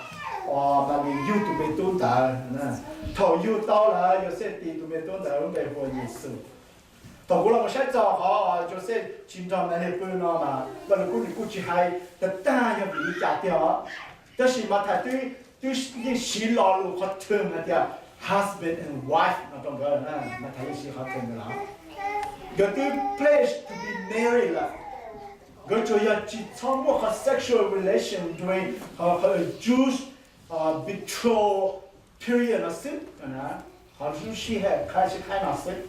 Malis yug tus me tub ntawd. Thaum yug tau lawm, Yauxej tis tus me tub ntawd lub npe hu ua Yexus. Thaum kuv los mus saib txog qhov Yauxej tsis nrog Malis pw no mas Vajluskub nws kuj tsis hais tag tag yog vim li cas tiag os. Tab sis Mathais twb, twb yeej siv lo lus qhov twg hais tias husband and wife no rau nkawd, Mathais yeej siv qhov twg ntawd lawm. Nkawd twb pledge to be married lawm. Nkawd tsuas yog tsis txhob muaj qhov sexual relation during qhov Jewish betrothal period no xwb, qhov Jew sib khaib, sib khaib no xwb.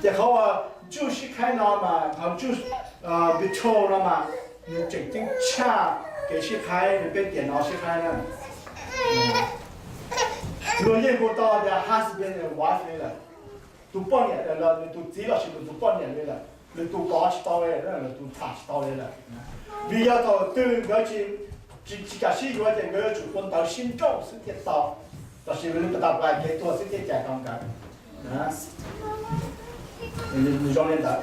Ces qhov uas Jew sib khaib no mas, qhov Jew betrothal no mas nws tseem ceeb tshaj kev sib khaib, nws peb tiam no sib khaib na. Luag yeej hu tau tias husband and wife li lawm. Tus poj niam, nws tus txiv lossis nws tus poj niam li lawm, nws tus kov tsis tau li, nws tus tham tsis tau li lawm. Vim yog thaum twg nkawd tsis, tsis kam sib yuav ces nkawd yuav tsum ua ntawv sib nrauj xwb thiaj tau, lossis nws tas plais kev tuag xwb thiaj cais tau nkawd. Zoo li ntawd,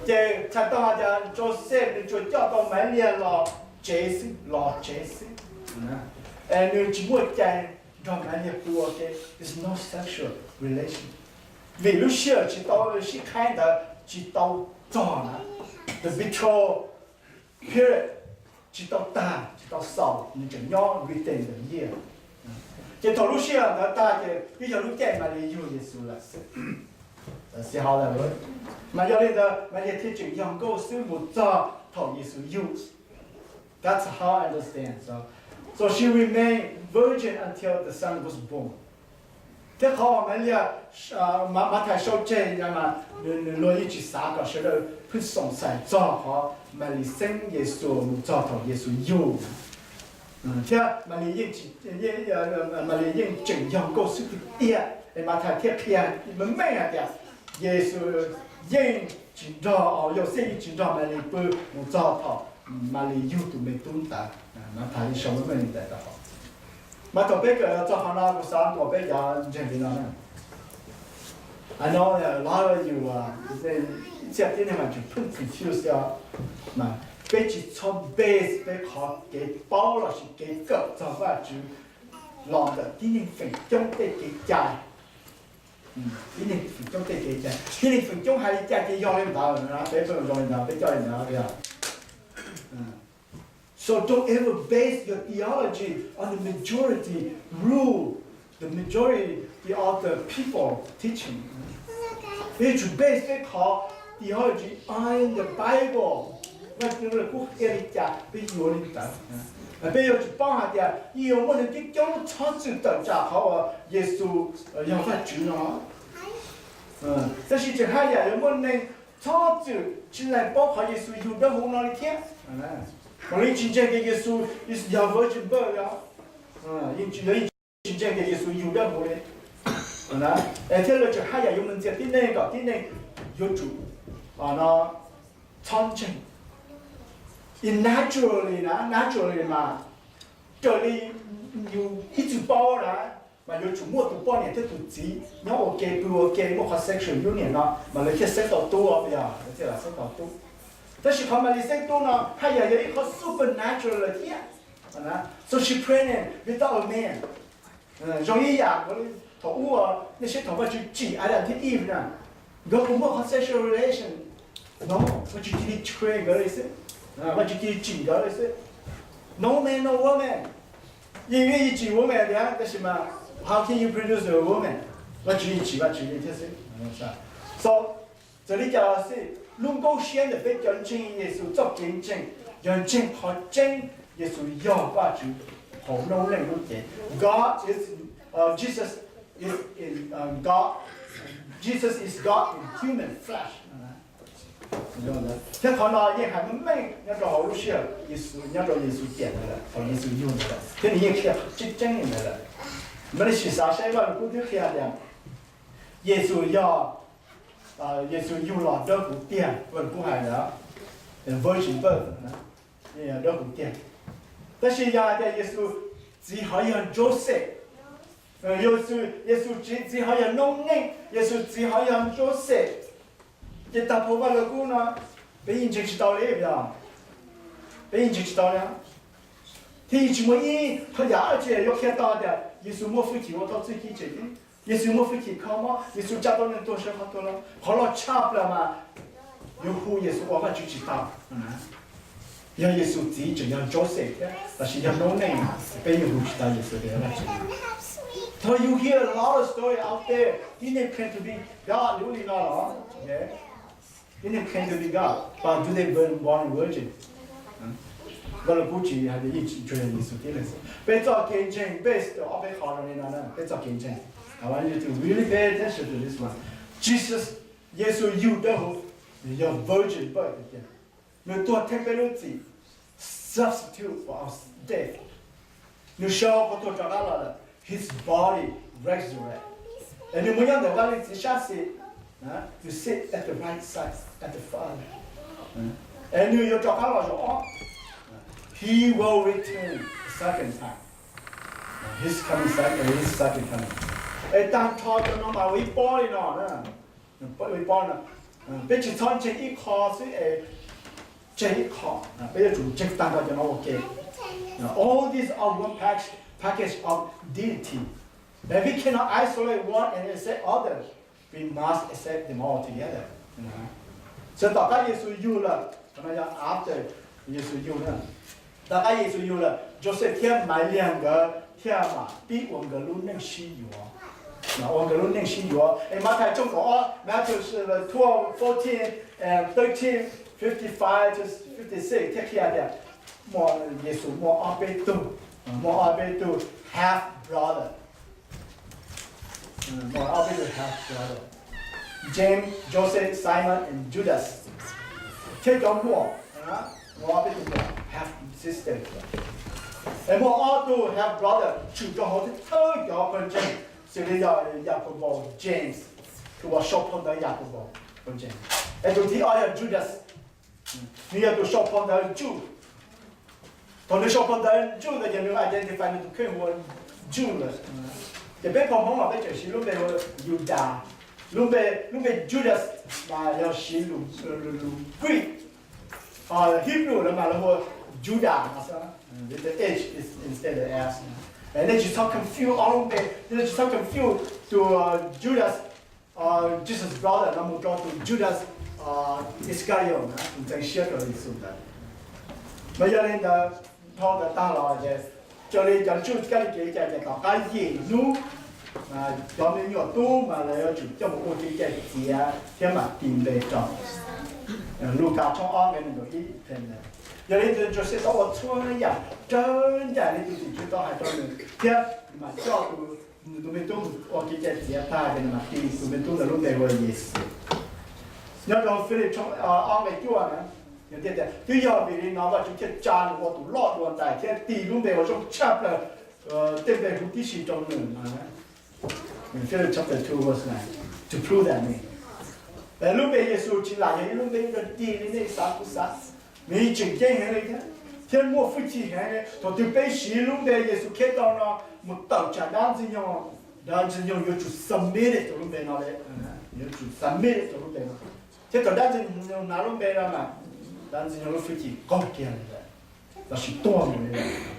ces txhais tau hais tias Joseph nws tsuas coj tau Maiv Liag los tsev xwb, los tsev xwb. Es nws tsis muaj cai nrog Maiv Liag pw ua ke, it's no sexual relation. Vim lub sij hawm tsis tau sib khaib ntawd tsis tau txog na, the betrothal period tsis tau tag, tsis tau xaus, nws tseem nyob within the year. Ces thaum lub sij hawm ntawd tag ces twb yog lub caij Maiv Liag yug Yexus lawm xwb. Xij hauv lawm, mas yog li ntawd Maiv Liag thiaj tseem yog nkauj xwb mus txog thaum Yexus yug. That's how I understand. So, so she remained virgin until the son was born. Thiab qhov uas Maiv Liag, Mathais sau tseg no mas nws, luag yeej tsis xav kom sawv daws pheej xoom xais txog qhov Malis xeeb Yexus mus txog thaum Yexus yug. Thiab Malis yeej, Malis yeej tseem yog nkauj xwb tiag tiag es Mathais thiaj qhia meej meej hais tias Yexus yeej tsis nrog, Yauxej yeej tsis nrog Malis pw mus txog thaum Malis yug tus me tub ntawd. Mathais yeej sau meej meej li ntawd rau hauv. Mas thaum peb kawm txog qhov no kuv xav ntuas peb cov ntseeg li no na. I know that a lot of you, txhia tib neeg mas tseem pheej confuse, mas peb tsis txhob base peb qhov kev paub lossis kev kawm txog Vajtswv los ntawm tib neeg feem coob tej kev cai. Tib neeg feem coob tej kev cai, tib neeg feem coob hais li cas ces yog li ntawd, peb pheej zoo li ntawd, peb coj li ntawd. So don't ever base your theology on the majority rule, the majority of the people teaching. Peb yuav tsum base peb qhov theology on the Bible. Vaj Tswv lawv kuj qhia li cas peb yuav li ntawd. Peb yuav tsum paub hais tias yeej yuav muaj neeg coob coob txhob txwm tawm tsam qhov uas Yexus yog Vajtswv no. Tab sis tseem haj yam yuav muaj neeg txhob txwm tsis lees paub qhov Yexus yug dawb huv no li thiab. Mas lawv yeej tsis ntseeg tias Yexus yog virgin birth os. Yeej tsis, lawv yeej tsis ntseeg tias Yexus yug dawb huv li. Es thiab lawv tseem haj yam yuav mus ntxias tib neeg kom tib neeg yuav tsum no txhob ntseeg. It naturally na, naturally mas raws li yus ib txwm paub na, mas yuav tsum muaj tus poj niam thiab tus txiv nyob ua ke pw ua ke muaj qhov sexual union no mas lawv thiaj xeeb tau tub os, yog lawv thiaj xeeb tau tub. Tab sis qhov Malis xeeb tub no haj yam yog ib qho supernatural lawm thiab. So she pregnant without a man. Zoo ib yam thaum ub nej saib thaum Vajtswv tsim Adam thiab Eve na, nkawd puas muaj qhov sexual relation? No, Vajtswv cia li create nkawd li xwb. Vajtswv cia li tsim nkawd li xwb. No man, no woman. Yeej, yeej tsim woman tiag, tab sis mas how can you produce a woman? Vajtswv yeej tsim Vajtswv li thiab xwb. So txawm li cas los xij, lub nkuaj siab ntawm peb cov ntseeg Yexus txoj kev ntseeg yog ntseeg qhov tseeb Yexus yog Vajtswv hauv noob neej lub cev. God is, Jesus is in God, Jesus is God in human flesh. Thiab qhov no yeej hais meej meej nyob rau hauv lub sij hawm Yexus, nyob rau Yexus tiam ntawd lawm, thaum Yexus yug ntawd lawm, thiab nws yeej qhia tseeb tseeb li ntawd lawm. Mas nej sim xav saib Vaj Lug Kub twb qhia tias Yexus yog, Yexus yug los dawb huv tiag, Vaj Lug Kub hais ntawd, virgin birth na. dawb huv tiag. Tab sis yog hais tias Yexus txiv hov yog Joseph, Yexus txiv hov yog noob neej, Yexus txiv hov yog Joseph, ces tag nrho Vaj Lug Kub no peb yeej ntseeg tsis tau li yog, peb yeej ntseeg tsis tau li. Thiab yeej tsis muaj ib qho yam dab tsi yuav qhia tau tias Yexus muaj hwj chim ua tau txuj ci tsem teb, Yexus muaj hwj chim kho mob, Yexus tsa tau neeg tuag sawv qhov tuag los. Qhov loj tshaj plaws mas yuav hu Yexus ua Vajtswv tsis tau. Yog Yexus txiv tseem yog Joseph thiab los sis yog noob neej, peb yuav hu tsis tau Yexus tias Vajtswv. Though you hear a lot of story out there, didn't claim to be God, li no los, didn't claim to be God, but do they born, born virgin? Vaj Lug Kub tsis hais tias yeej tsis tsuas yog Yexus tib leeg xwb. Peb txoj kev ntseeg based ob peb qho zoo li no na, peb txoj kev ntseeg. I want you to really pay attention to this one. Jesus, Yexus yug dawb huv, yog virgin birth tiag, nws tuag theej peb lub txim, substitute for our death. Nws sawv hauv qhov tuag rov qab los lawm, his body resurrect. Es nws mus nyob ntawm Vajtswv txiv sab xis, nws sit at the right side at the Father. Es nws yuav rov qab los zaum ob. He will return the second time. His coming second, his second coming. Es tag nrho cov no mas ua ib pob li no na. Ua ib pob no. Peb tsis txhob ntseeg ib qho xwb es tseg ib qho. Peb yuav tsum ntseeg tag nrho cov no ua ke. All these are one package, package of deity. And we cannot isolate one and accept others. We must accept them all together. Txawm tom qab Yexus yug lawm, qhov no yog after Yexus yug na. Tom qab Yexus yug lawm, Joseph thiab Maiv Liag nkawd thiaj mam pib ua nkawd lub neej sib yuav. Ua nkawd lub neej sib yuav. Es Mathais tshooj kaum ob, Matthew twelve, fourteen, and thirteen, fifty five to fifty six thiaj qhia tias muaj, Yexus muaj ob peb tug, muaj ob peb tug half brother. Muaj ob peb tug half brother, James, Joseph, Simon and Judas. Thiab cov muam, muaj ob peb tug muam half sister. Es muaj ob tug half brother tshwm rau hauv thawj cov pawg ntseeg, xws li yog Yakaunpaus, James, tus uas sau phau ntawv Yakaunpaus, pawg ntseeg. Es tus thib ob yog Judas, nws yog tus sau phau ntawv Jew. Thaum nws sau phau ntawv Jew ntawd ces nws identify nws tus kheej ua Jew lawm. Ces peb phau Hmoob los peb tseem siv lub npe hu Yudas. Lub npe, lub npe Judas mas yog siv lus, lus Greek, Hebrew lawv mas lawv hu Judas no xwb, with the H instead of S. Nej tsis txhob confuse ob lub npe, nej tsis txhob confuse tus Judas, Jesus brother no mus rau tus Judas Iscariot na, tus ntxeev siab rau Yexus ntawd. Mas yog li ntawd, dhau ntawd tag los ces raws li cov ntsuj kab li kev cai ces tom qab yim hnub cov me nyuam tub mas lawv yuav tsum coj mus ua kev cai txiav thiab mam tis npe rau. Lukas tshooj ob nqe nees nkaum ib. Yog li ntawd Joseph tau ua txhua yam raws nraim li tus tim tswv tau hais rau nws thiab mam coj tus, nws tus me tub mus ua kev cai txiav tag ces nws mam tis tus me tub ntawd lub npe hu ua Yexus. Nyob rau Philip tshooj ob nqe cuaj na, nws thiaj tias twb yog vim li no Vajtswv thiaj tsa nws ua tus loj dua ntais thiab tis lub npe uas zoo tshaj plaws tej npe hu tib si rau nws no. Philip chapter two verse nine, to prove that me. Lub npe Yexus tsis lam yog ib lub npe ib dag dig li nej xav kuv xav. Nws tseem ceeb heev li thiab, thiab muaj hwj chim heev li. Thaum twg peb siv lub npe Yexus Khetos no mus tawm tsam dab Ntxwg Nyoog, dab Ntxwg Nyoog yuav tsum submit rau lub npe no li, yuav tsum submit rau lub npe no. Thiab thaum dab Ntxwg Nyoog hnav lub npe no mas dab Ntxwg Nyoog lub hwj chim qaug kiag li lawm, lossis tuag mus li lawm.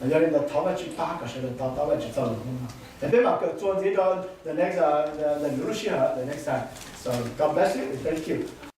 Yog li ntawd thov Vajtswv pab kom sawv daws to taub Vajtswv txoj lus hnub no. Es peb mam kawm txuas ntxiv rau the next, the, the lub sij hawm, the next time. So God bless you and thank you.